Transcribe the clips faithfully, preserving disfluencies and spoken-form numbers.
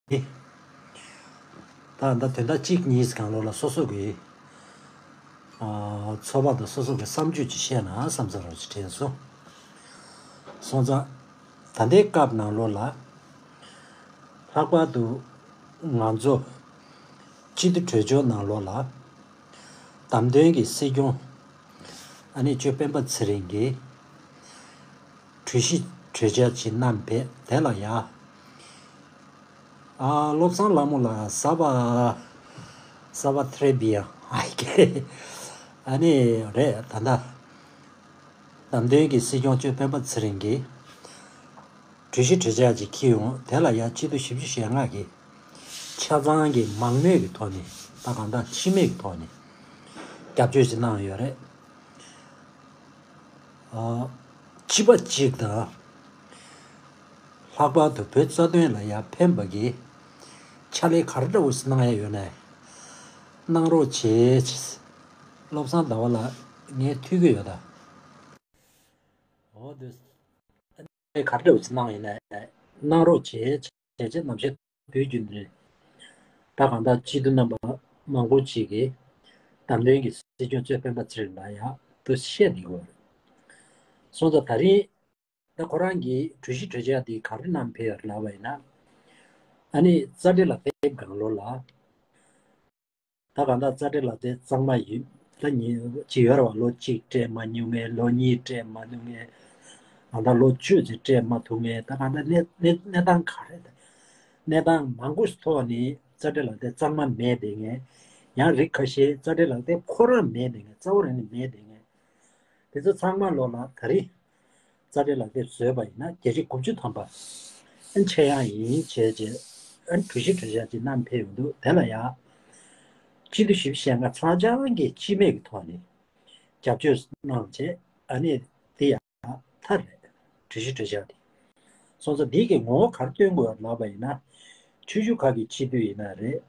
ད་ད་དོན་དག་གཅིག་གཉིས་སྒང་ལོགས་ལ་སོ་སོ་གི་ཨ་ཚོར་བ་དང་སོ་སོ་གི་བསམ་ཚུལ་ཅིག་བཤད་ན་བསམ་ས་རོགས་ཅིག་དྲན་སོང་། སོང་ཙང་ད་ལྟའི་སྐབས་ནང་ལོགས་ལ་ལྷག་པར་དུ་ང་ཚོ་སྤྱི་འཐུས་གྲོས་ཆོད་ནང་ལོགས་ལ་བདམས་ཐོན་གྱི་སྲིད་སྐྱོང་ཨ་ནི་ཆོས་སྤེན་པ་ཚེ་རིང་གིས་གྲོས་གཞི་གྲོས་འཆར་ཅིག་བསྣམས་པས་དེ་ལ་ཡ། ཨ་བློ་བཟང་ལྷ་མོ་ལགས་ས་བ་ས་བ་ཐྲེ་བི་ཡ་ཨ་ཀེ་ཨ་ནི་རེད། ད་ལྟ་བདམས་ཐོན་གྱི་སྲིད་སྐྱོང་ཆོས་སྤེན་པ་ཚེ་རིང་གིས་གྲོས་གཞི་གྲོས་འཆར་ཅིག་འཁྱེར་ཡོང་། དེ་ལ་ཡང་སྤྱི་འཐུས་བཞི་བཅུ་ཞེ་ལྔ་གིས་ཆ་ཚང་གི་མང་མོས་ཀྱི་ཐོག་ནས་ད་གང་ལྟར་སྤྱི་མོས་ཀྱི་ཐོག་ནས་རྒྱབ་སྐྱོར་ཅིག་གནང་ཡོད་རེད། ཨ་སྤྱི་པ་གཅིག་དང་། ལྷག་པར་དུ་བོད་རྩ་དོན་ལ་ཡང་ཕན་པ་གི་ཕྱག་ལས་ག་རེ་འདྲ་བོ་ཞིག་གནང་ཡ་ཡོད་ན་གནང་རོགས་བྱེད། བློ་བཟང་ཟླ་བ་ལགས་ངས་ཐུག་གི་ཡོད་ད། འོ་དེ་ག་རེ་འདྲ་བོ་ཞིག་གནང་ཡིན་ན་གནང་རོགས་བྱེད། བྱས་རྗེས་ནམ་ཞིག་དུས་རྒྱུན་དུ་ད་གང་ལྟར་སྤྱི་འཐུས་རྣམ་པ་མང་པོ་ཅིག་གིས་བདམས་ཐོན་གྱི་སྲིད་སྐྱོང་གཙོས་སྤེན་པ་ཚེ་རིང་ལ་ཡང་དུ་བཤད་བསྡད་ཡོད་རེད། སོང་ཙང་ད་རིང་ད་ཁོ་རང་གིས་གྲོས་གཞི་གྲོས་འཆར་དེ་ག་རེ་བསྣམས་ཕེབས་ཡོད་རེད་ལབ་པ་ཡིན་ན། ཨ་ནི་རྩ་འགྲན་ལ་ཕེབས་སྒང་ལོགས་ལ་ད་གང་ལྟར་རྩ་འགྲན་ལ་དེ་གཙང་མ་ཡིན་ད་ཉིན་གཅིག་ཡོད་རེད་བ། ལོ་གཅིག་སྤྲད་མ་མྱོང་མཁན། ལོ་གཉིས་སྤྲད་མ་མྱོང་མཁན། གང་ལྟར་ལོ་བཅུ་ཅིག་སྤྲད་མ་ཐུབ་མཁན། ད་གང་ལྟར་གནས་གནས་གནས་སྟངས་ག་རེ་ད་གནས་སྟངས་མང་པོ་ཞིག་ཐོག་ནས་རྩ་འགྲན་ལ་དེ་གཙང་མ་མེད་བསྡད་མཁན། ཡང་རིགས་ཁ་ཤས་རྩ་འགྲན་ལ་དེ་ཁོ་རང་མེད་བསྡད་མཁན། རྩ་བ་རང་ནས་མེད་བསྡད་མཁན། དེ་ཚོ་ཚང་མ་ལོག་ལ་ད་རེས་རྩ་འགྲན་ལག་དེབ་བཟོས་པ་ཡིན་ན་བརྒྱ་ཆ་དགུ་བཅུ་ཐམ་པ་ཨན་ཆེ་ཡང་ཡིན་བྱས་རྗེས་ཨན་གྲོས་གཞི་གྲོས་འཆར་ཅིག་བསྣམས་ཕེབས་ཡོང་འདུག་དེ་ལ་ཡང་སྤྱི་འཐུས་བཞི་བཅུ་ཞེ་ལྔ་ཚང་ཆང་གིས་སྤྱི་མོས་ཀྱི་ཐོག་ནས་རྒྱབ་སྐྱོར་གནང་བྱས་ཨ་ནི་དེ་ཡང་མཐའ་རེད། གྲོས་གཞི་གྲོས་འཆར་དེ། སོང་ཙང་འདི་གི་ངོ་བོ་ག་རེ་སྟོན་དགོས་ལབ་པ་ཡིན་ན། ཆོས་བརྒྱུད་ཁག་གི་སྤྱི་འཐུས་ཡིན་ན་རེད།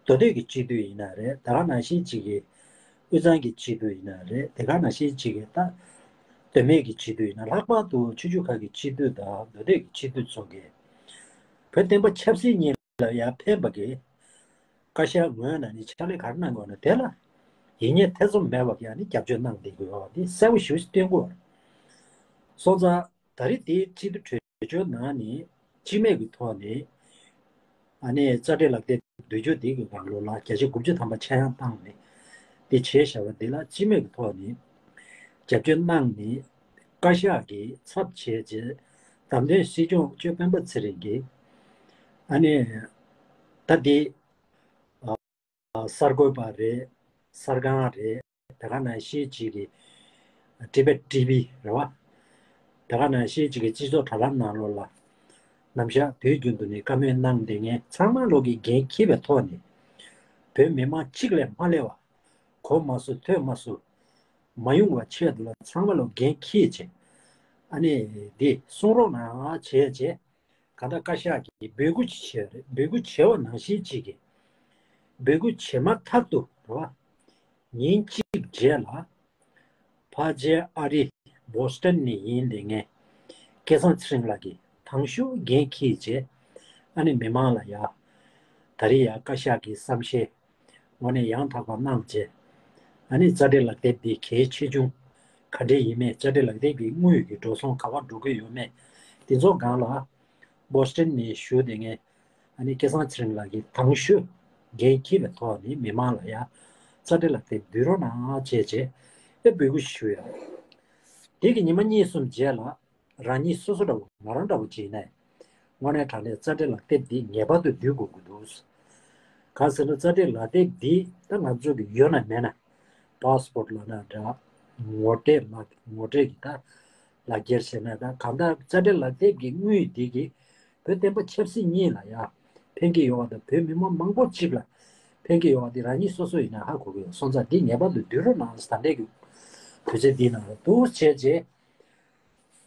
མདོ་སྟོད་ཀྱི་སྤྱི་འཐུས་ཡིན་ན་རེད། ད་ག་ནང་བཞིན་གཅིག་གི་དབུས་གཙང་གི་སྤྱི་འཐུས་ཡིན་ན་རེད། དེ་ག་ནང་བཞིན་གཅིག་གི་ད་མདོ་སྨད་ཀྱི་སྤྱི་འཐུས་ཡིན་ན། ལྷག་པར་དུ་ཆོས་བརྒྱུད་ཁག་གི་སྤྱི་འཐུས་དང་མདོ་སྟོད་ཀྱི་སྤྱི་འཐུས་ཚོ་གིས་བོད་བསྟན་པ་ཆབ་སྲིད་གཉིས་ལ་ཡང་ཕན་པ་གི་བཀའ་ཤག་ངོས་ནས་ནི་ཕྱག་ལས་ག་རེ་གནང་དགོས་ན་དེ་ལ་ཡིན་ཉེས་ཐེ་ཚོམ་མེད་པ་གི་ཨ་ནི་རྒྱབ་སྐྱོར་གནང་བསྡད་དགོས་པ་དེ་གསལ་པོ་ཞེ་པོ་ཞིག་སྟོན་དགོས། སོང་ཙང་ད་རེས་དེའི་སྤྱི་འཐུས་གྲོས་ཆོད་ནང་ནས་སྤྱི་མོས་ཀྱི་ཐོག་ནས་ཨ་ནི་རྩ་འགྲན་ལག་དེབ་བསྡུས་ཆོག་དེ་གི་སྒང་ལོགས་ལ་བརྒྱ་ཆ་དགུ་བཅུ་ཐམ་པ་ཆག་ཡང་བཏང་ནས་དེ་བྱས་བཞག་པ་དེ་ལ་སྤྱི་མོས་ཀྱི་ཐོག་ནས་རྒྱབ་སྐྱོར་གནང་ནས་བཀའ་ཤག་གི་ཚབ་བྱས་རྗེས་བདམས་ཐོན་སྲིད་སྐྱོང་གཙོས་སྤེན་པ་ཚེ་རིང་གིས་ཨ་ནི་ད་དེ་གསར་འགོད་པ་རེད། གསར་ཁང་རེད། དེ་ག་ནང་བཞིན་གཅིག་གི་ཊི་བེཊ་ཊི་ཝི་རེད་བ། དེ་ག་ནང་བཞིན་གཅིག་གི་སྤྱི་ཚོགས་དྲ་ལམ་ནང་ལོགས་ལ་ནམ་ཞག་དུས་རྒྱུན་དུ་ནས་བཀའ་མོལ་གནང་བསྡད་མཁན་ཚང་མ་ལོག་གི་འགན་འཁྱེར་བའི་ཐོག་ནས་བོད་མི་མང་གཅིག་ལས་མ་སླེབས་པ་གོ་མ་སོང་ཐོས་མ་སོང་མ་ཡོང་བ་ཆེད་དུ་ལ་ཚང་མ་ལོག་འགན་འཁྱེར་བྱས་ཨ་ནི་འདི་གསུང་རོགས་གནང་བྱས་རྗེས། གང་ལྟར་བཀའ་ཤག་གིས་འབོད་སྐུལ་ཅིག་བྱས་རེད། འབོད་སྐུལ་བྱས་པ་ནང་བཞིན་གཅིག་གིས་འབོད་སྐུལ་བྱས་མ་ཐག་ཏུ་རེད་བ། ཉིན་གཅིག་རྗེས་ལ་ཕལ་ཆེར་ཨ་རི་བྷོ་སི་ཊོན་ནས་ཡིན་བསྡད་མཁན་སྐལ་བཟང་ཚེ་རིང་ལགས་ཀྱིས་དང་ཤོས་འགན་འཁྱེར་བྱས་ཨ་ནི་མི་མང་ལ་ཡ་ད་རེས་ཡ་བཀའ་ཤག་གི་བསམ་ཤེས་དངོས་གནས་ཡང་དག་པ་གནང་བྱས། ཨ་ནི་རྩ་འགྲན་ལག་དེབ་འདི་གལ་ཆེ་ཆུང་ག་འདྲས་ཡིན་མིན། རྩ་འགྲན་ལག་དེབ་ཀྱི་དངུལ་གྱི་འགྲོ་སོང་ག་པར་འགྲོ་གི་ཡོད་མེད། དེ་ཚོ་སྒང་ལ་བྷོ་སི་ཊོན་ནས་བཞུགས་བསྡད་མཁན་ཨ་ནི་སྐལ་བཟང་ཚེ་རིང་ལགས་ཀྱིས་དང་ཤོས་འགན་འཁྱེར་བའི་ཐོག་ནས་མི་མང་ལ་ཡང་རྩ་འགྲན་ལག་དེབ་བསྡུ་རོགས་གནང་བྱས་བྱས་ཨེ་འབོད་སྐུལ་ཞུས་ཡོད། དེ་གི་ཉི་མ་གཉིས་གསུམ་རྗེས་ལ་རང་ཉིད་སོ་སོ་འདྲ་བོ་ང་རང་འདྲ་བོ་བྱས་ནས་དངོས་གནས་དྲང་གནས་རྩ་འགྲན་ལག་དེབ་འདི་ངེས་པར་དུ་བསྡུ་དགོས་ཀྱི་འདུག་གང་ཟེར་ན་རྩ་འགྲན་ལག་དེབ་འདི་ད་ང་ཚོ་གི་ཡོད་ན་མེད་ན་པཱ་སི་པོར་ལབ་ན་འདྲ། ངོ་འཕྲད་ལག་ངོ་འཕྲད་ཀྱི་ད་ལག་འཁྱེར་ཟེར་ན་ད་གང་ལྟར་རྩ་འགྲན་ལག་དེབ་ཀྱི་དངུལ་འདི་གིས་བོད་བསྟན་པ་ཆབ་སྲིད་གཉིས་ལ་ཡ་ཕན་གྱི་ཡོད་པ་དང་བོད་མི་མང་མང་པོ་གཅིག་ལ་ཕན་གྱི་ཡོད་པ་འདི་རང་ཉིད་སོ་སོ་ཡིན་ན་ཧ་གོ་གི་ཡོད། སོང་ཙང་འདི་ངེས་པར་དུ་བསྡུ་རོགས་གནང་ཟེར་ད་ལྟའི་གི་དུས་ཚོད་འདི་ནང་ལ་འདུག་བྱས་རྗེས།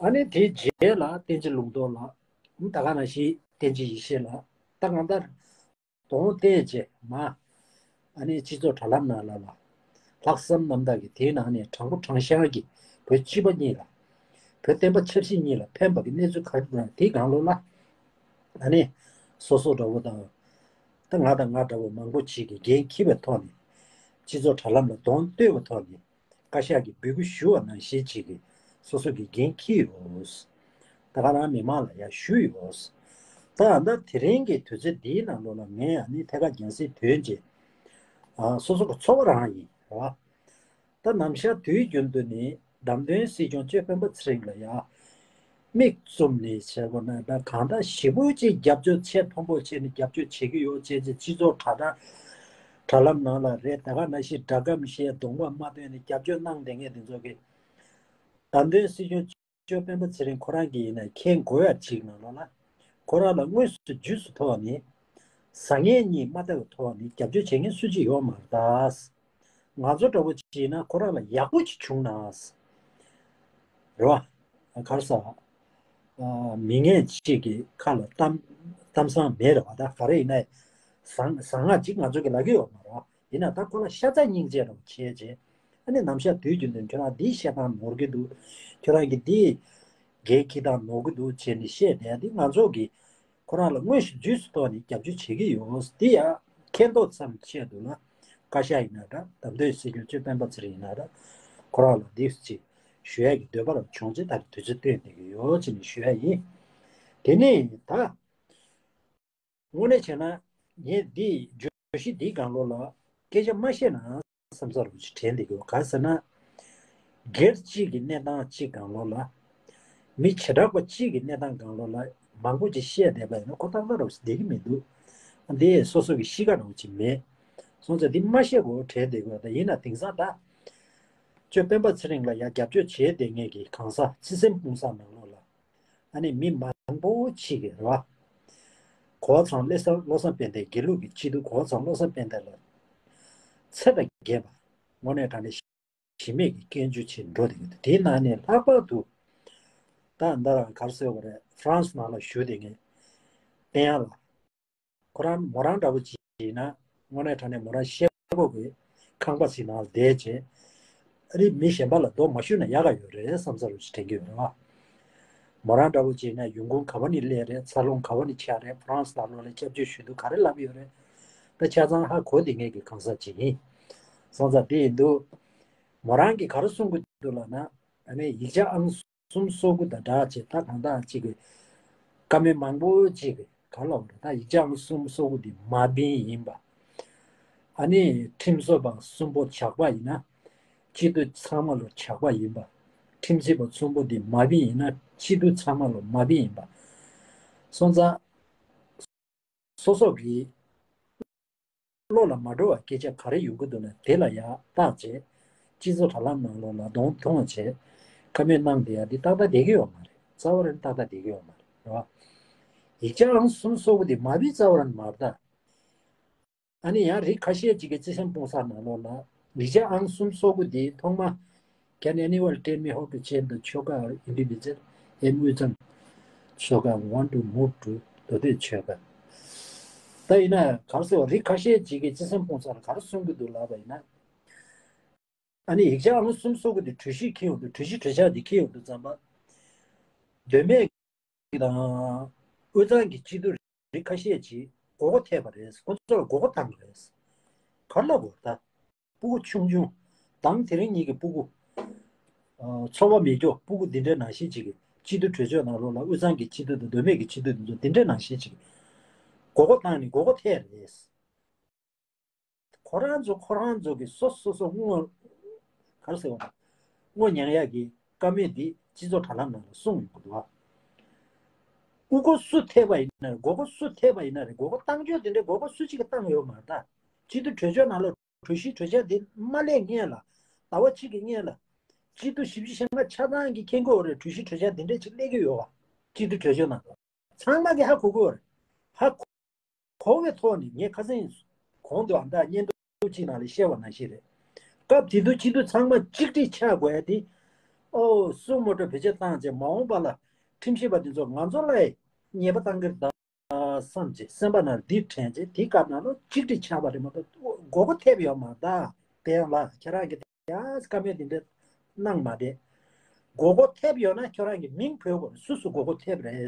ཨ་ནི་དེའི་རྗེས་ལ་བསྟན་འཛིན་ལུང་རྟོགས་ལགས། ད་ག་ནང་བཞིན་བསྟན་འཛིན་ཡེ་ཤེས་ལགས། ད་གང་ལྟར་གདོང་བསྟན་རྗེས་མ། ཨ་ནི་སྤྱི་ཚོགས་དྲ་ལམ་ནང་ལ་ལ། ལྷག་བསམ་རྣམ་དག་གིས་དེའི་ནང་ནས་དྲང་པོ་དྲང་གཞག་གིས་བོད་སྤྱི་པ་གཉིས་ལ། བོད་བསྟན་པ་ཆབ་སྲིད་གཉིས་ལ་ཕན་པ་གི་གནས་ཚུལ་ག་རེ་འདུག་ན་དེའི་སྒང་ལོགས་ལ། ཨ་ནི། སོ་སོ་འདྲ་བོ་དང་། ད་ང་དང་ང་འདྲ་བོ་མང་པོ་ཅིག་གིས་འགན་འཁྱེར་བའི་ཐོག་ནས་སྤྱི་ཚོགས་དྲ་ལམ་ལ་གདོང་གཏོད་པའི་ཐོག་ནས་བཀའ་ཤག་གིས་འབོད་སྐུལ་ཞུ་བ་ནང་བཞིན་ཅིག་གིས་སོ་སོ་གིས་འགན་འཁྱེར་ཡོད། ད་ག་རང་མི་མང་ལ་ཡང་ཞུས་ཡོད། ད་ད་དེ་རིང་གི་དུས་ཚོད་འདིའི་ནང་ལོགས་ལ་ངས་ཨ་ནི་ཐད་ཀར་རྒྱང་སྲིང་དོན་རྗེས་ཨ་སོ་སོ་གི་ཚོར་བ་རང་ཡིན་རེད་བ། ད་ནམ་ཞག་དུས་རྒྱུན་དུ་ནི་བདམས་ཐོན་སྲིད་སྐྱོང་གཅོད་དཔོན་པོ་ཚེ་རིང་ལ་ཡ་མིག་བཙུམ་ནས་བྱས་དགོས་ན་ད་གང་ལྟར་ཞེ་པོ་ཅིག་རྒྱབ་སྐྱོར་ཆེས་མཐོན་པོ་བྱས་ནས་རྒྱབ་སྐྱོར་བྱེད་ཀྱི་ཡོད་ཅེས་ཅེས་སྤྱི་ཚོགས་དྲ་དྲ་དྲ་ལམ་ནང་ལ་རེད། ད་ག་ནང་བཞིན་སྒྲ་སྒམ་བཤད་གདོང་པ་མ་སྟོན་ནས་རྒྱབ་སྐྱོར་གནང་བསྡད་མཁན་དེ་ཚོ་གིས་བདམས་ཐོན་སྲིད་སྐྱོང་གཅོད་དཔོན་པོ་ཚེ་རིང་ཁོ་རང་གིས་ཡིན་ན་མཁྱེན་དགོས་ཡ་ཅིག་ནང་ལོགས་ལ་ཁོ་རང་ལ་དངོས་སུ་རྒྱུས་སུ་ཐོག་ནས་བཟང་ངན་གཉིས་མ་ལྟ་བའི་ཐོག་ནས་རྒྱབ་སྐྱོར་བྱེད་མཁན་སུ་གཅིག་ཡོད་མ་རེད་ད། ང་ཚོ་འདྲ་བོ་ཅིག་ཡིན་ན་ཁོ་རང་ལ་ཡག་པོ་ཅིག་བྱུང་ན། རེད་བ། ག་རེ་ཟ། ཨ། མི་ངན་ཅིག་གི་ཁ་ལ་གཏམ་གཏམ་བཟང་མེད་རེད་བ། ད་ག་རེ་ཡིན་ན་བཟང་བཟང་ངན་ཅིག་ང་ཚོ་གི་ལབ་ཀྱི་ཡོད་མ་རེད་བ། ཡིན་ན་ད་ཁོ་ལ་ཤ་ཚ་སྙིང་རྗེ་འདྲ་བོ་བྱས་རྗེས་ཨ་ནི་ནམ་ཞག་དུས་རྒྱུན་དུ་ཁྱོད་རང་འདི་བཤད་སྟངས་ནོར་གྱི་འདུག་ཁྱོད་རང་གི་འདི་འགན་འཁྱེར་སྟངས་ནོར་གྱི་འདུག་བྱས་ནས་བཤད་བསྡད་འདི་ང་ཚོ་གི་ཁོ་རང་ལ་དངོས་སུ་རྒྱུས་སུ་ཐོག་ནས་རྒྱབ་སྐྱོར་བྱེད་ཀྱི་ཡོད། འདི་ཡང་མཁྱེན་རྟོགས་ཙམ་ཆེད་དུ་ལ་བཀའ་ཤག་ཡིན་ན་འདྲ་བདམས་ཐོན་སྲིད་སྐྱོང་གཅོད་དཔོན་པོ་ཚེ་རིང་ཡིན་ན་འདྲ་ཁོ་རང་ལ་འདི་ཅིག་ཞུ་ཡ་གི་འདོད་པ་རང་བྱུང་རྗེས་ད་དུས་ཚོད་བཏོན་བསྡད་ཀྱི་ཡོད་ཅེས་ནས་ཞུ་ཡ་ཡིན། དེ་ནས་ད་དངོས་གནས་བྱས་ན་ངས་འདི་བརྗོད་གཞི་འདིའི་སྒང་ལོགས་ལ་སྐད་ཆ་མ་བཤད་ན་བསམ་ས་རུ་ཅིག་དྲན་བསྡད་ཀྱི་ཡོད། ག་ཟེར་ན། སྒེར་གཅིག་གི་གནས་སྟངས་གཅིག་སྒང་ལོགས་ལ། མི་བྱེ་བྲག་པ་གཅིག་གི་གནས་སྟངས་སྒང་ལོགས་ལ་མང་པོ་ཅིག་བཤད་བསྡད་པ་ཡིན་ན་ཁོ་ཏག་ཏག་རུ་བསྡད་ཀྱི་མི་འདུག་འདི་སོ་སོ་གི་གཤིས་ཀ་རུ་ཅིག་མེད། སོང་ཙང་འདི་མ་བཤད་དགོས་དྲན་བསྡད་ཀྱི་ཡོད། ད་ཡིན་ན་དེང་སང་ད། གཅོད་དཔོན་པོ་ཚེ་རིང་ལ་ཡ་རྒྱབ་སྐྱོར་བྱས་བསྡད་མཁན་གྱི་གང་ཟག་བརྩི་སེམས་སྤུངས་ས་ནང་ལོགས་ལ། ཨ་ནི་མི་མང་པོ་ཅིག་གིས་རེད་བ། གོ་བ་ཚང་བློ་བཟང་བློ་བཟང་དཔལ་ལྡན་དགེ་ལུགས་ཀྱི་སྤྱི་འཐུས་གོ་བ་ཚང་བློ་བཟང་དཔལ་ལྡན་ལ་ཚད་དང་རྒྱས་པ་དངོས་གནས་དྲང་གནས་གཞི་མེད་ཀྱི་སྐྱོན་བརྗོད་ཅིག་འགྲོ་བསྡད་ཡོད། དེའི་ནང་ནས་ལྷག་པར་དུ་ད་ལྟ་རང་ག་རེ་ཟེར་དགོས་རེད། ཧྥ་རན་སི་ནང་ལ་བཞུགས་བསྡད་མཁན་བསྟན་ཡག་ལགས། ཁོ་རང་མོ་རང་འདྲ་བོ་ཅིག་ཡིན་ན་དངོས་གནས་དྲང་གནས་མོ་རང་ཤེལ་སྒོ་གི་ཁང་པ་ཞིག་ནང་བསྡད་བྱས། ཨ་རི་མི་གཞན་པ་ལ་རྡོ་མ་གཞུས་ན་ཡག་ག་ཡོད་རེད་བསམ་ས་རུ་ཞིག་དྲན་གྱི་ཡོད་རེད་བ། མོ་རང་འདྲ་བོ་ཅིག་ཡིན་ན་ཡོང་ཁུངས་ག་བ་ནས་སླེབས་རེད། འཚར་ལོངས་ག་བ་ནས་ཆགས་རེད། ཧྥ་རན་སི་ནང་ལོགས་ལ་སྐྱབས་བཅོལ་ཞུ་དུས་ག་རེ་ལབ་ཡོད་རེད། ད་ཆ་ཚང་ཧ་གོ་བསྡད་མཁན་གྱི་གང་ཟག་ཅིག་ཡིན། སོང་ཙང་དེ་ཡིན་དུས་མོ་རང་གིས་ག་རེ་གསུང་གི་འདུག་ལབ་ན་ཨ་ནི་ཡིག་ཆ་ཨང་གསུམ་སོ་དགུ་དང་སྦྲགས་བྱས་ད་གང་ལྟར་གཅིག་གི་བཀའ་མོལ་མང་པོ་ཅིག་གི་ག་ལ་འོ་རེད། ད་ཡིག་ཆ་ཨང་གསུམ་སོ་དགུ་འདི་མ་བིན་ཡིན་པ། ཨ་ནི་ཁྲིམས་བཟོ་པ་གསུམ་པོ་ཇག་པ་ཡིན་ན་སྤྱི་འཐུས་ཚང་མ་ལོ་ཇག་པ་ཡིན་པ། ཁྲིམས་ཞིབ་པ་གསུམ་པོ་འདི་མ་བིན་ཡིན་ན་སྤྱི་འཐུས་ཚང་མ་ལོ་མ་བིན་ཡིན་པ། སོང་ཙང་། སོ་སོ་གི་བློ་ལ་མ་འགྲོ་བ་སྐད་ཆ་ག་རེ་ཡོང་གི་འདུག་ན་དེ་ལ་ཡ་བརྟག་བྱས། སྤྱི་ཚོགས་དྲ་ལམ་ནང་ལོགས་ལ་གདོང་མཐོང་བྱས། བཀའ་མོལ་གནང་བསྡད་ཡ་འདི་ཏག་ཏག་བསྡད་ཀྱི་ཡོད་མ་རེད། རྩ་བ་རང་ཏག་ཏག་བསྡད་ཀྱི་ཡོད་མ་རེད། རེད་བ། ཡིག་ཆ་ཨང་གསུམ་སོ་དགུ་འདི་མ་བིན་རྩ་བ་རང་མ་རེད་ད། ཨ་ནི་ཡང་རིགས་ཁ་ཤས་ཅིག་གིས་བརྩི་སེམས་སྤུངས་ས་ནང་ལོགས་ལ་ཡིག་ཆ་ཨང་གསུམ་སོ་དགུ་འདི་ཐོག་མ། Can anyone tell me how to change the ཆོལ་ཁ་individual and དབུས་གཙང་ཆོལ་ཁ want to move to མདོ་སྟོད་ཆོལ་ཁ། ད་ཡིན་ན་ག་རེ་ཟེར་བ་རིགས་ཁ་ཤས་ཅིག་གིས་བརྩི་སེམས་སྤུངས་ས་ལ་ག་རེ་གསུང་གི་འདུག་ལབ་པ་ཡིན་ན། ཨ་ནི་ཡིག་ཆ་ཨང་གསུམ་སོ་དགུ་འདི་གྲོས་གཞི་འཁྱེར་ཡོང་དུས་གྲོས་གཞི་གྲོས་འཆར་འདི་འཁྱེར་ཡོང་དུས་ཙམ་པ། མདོ་སྨད་དང་། དབུས་གཙང་གི་སྤྱི་འཐུས་རིགས་ཁ་ཤས་ཀྱིས་མགོ་སྐོར་ཐེབས་པ་རེད། ཁོ་ཚོར་མགོ་སྐོར་བཏང་བ་རེད། ག་རེ་ལབ་དགོས་ད། སྤུ་གུ་ཆུང་ཆུང་། མདང་དེ་རིང་ཉིད་ཀྱི་སྤུ་གུ། ཨ། འཚོ་བ་མེད་རྒྱུ་སྤུ་གུ་འདི་འདྲའི་ནང་བཞིན་ཅིག་གི་སྤྱི་འཐུས་གྲོས་ཚོགས་ནང་ལོགས་ལ་དབུས་གཙང་གི་སྤྱི་འཐུས་དང་མདོ་སྨད་ཀྱི་སྤྱི་འཐུས་དེ་ཚོ་འདི་འདྲའི་ནང་བཞིན་ཅིག་གི་མགོ་སྐོར་བཏང་ནས་མགོ་སྐོར་ཐེབས་རེད། ཁོ་རང་ཚོ་ཁོ་རང་ཚོ་གི་སོ་སོ་སོ་དངོས། ག་རེ་ཟེར་བ། དངོས་མྱངས་ཡག་གི་བཀའ་མོལ་འདི་སྤྱི་ཚོགས་དྲ་ལམ་ནང་ལ་གསུངས་ཡོང་གི་འདུག་བ། སྤུ་གུ་སུ་ཐེབས་པ་ཡིན་ན་རེད། མགོ་སྐོར་སུ་ཐེབས་པ་ཡིན་ན་རེད། མགོ་སྐོར་བཏང་རྒྱུ་དེ་འདྲའི་མགོ་སྐོར་སུ་གཅིག་གིས་བཏང་ཡོད་མ་རེད་ད། སྤྱི་འཐུས་གྲོས་ཆོད་ནང་ལ་གྲོས་གཞི་གྲོས་འཆར་འདི་མ་སླེབས་སྔོན་ལ། ཟླ་བ་གཅིག་གི་སྔོན་ལ། སྤྱི་འཐུས་བཞི་བཅུ་ཞེ་ལྔ་ཆ་ཚང་གིས་མཁྱེན་གྱི་ཡོད་རེད། གྲོས་གཞི་གྲོས་འཆར་འདི་འདྲའི་ཅིག་སླེབས་ཀྱི་ཡོད་བ། སྤྱི་འཐུས་གྲོས་ཆོད་ནང་ལ། ཚང་མ་གིས་ཧ་གོ་གི་ཡོད་རེད། ཧ་གོ་གོ་བའི་ཐོག་ནས་ངས་ཁ་སང་གོང་དུ་ཨ་མདའ་སྙན་ཐོ་གཅིག་ནང་ལ་བཤད་པ་ནང་བཞིན་རེད། སྐབས་དེ་དུས་སྤྱི་འཐུས་ཚང་མ་གཅིག་སྒྲིལ་ཆགས་དགོས་ཡ་དེ། ཨོ་སུ་མོ་ཊ་བེད་སྤྱོད་བཏང་རྗེས་མ་འོངས་པ་ལ་ཁྲིམས་ཞིབ་པ་དེ་ཚོ་ང་ཚོ་ལ་ཉེས་པ་བཏང་གི་རེད་ད་བསམ་རྗེས་སེམས་པ་ནང་འདི་དྲན་རྗེས་དེ་སྐབས་ནང་ལོ་གཅིག་སྒྲིལ་ཆགས་པ་རེད་མ་གཏོགས་མགོ་སྐོར་ཐེབས་ཡོད་མ་རེད་ད། དེ་ཡང་ལ་ཁྱེད་རང་གི་ཡ་བཀའ་མོལ་འདི་འདྲ་གནང་མ་བསྡད། མགོ་སྐོར་ཐེབས་ཡོད་ན་ཁྱོད་རང་གི་མིང་བོས་དགོས་རེད། སུ་སུ་མགོ་སྐོར་ཐེབས་རེད།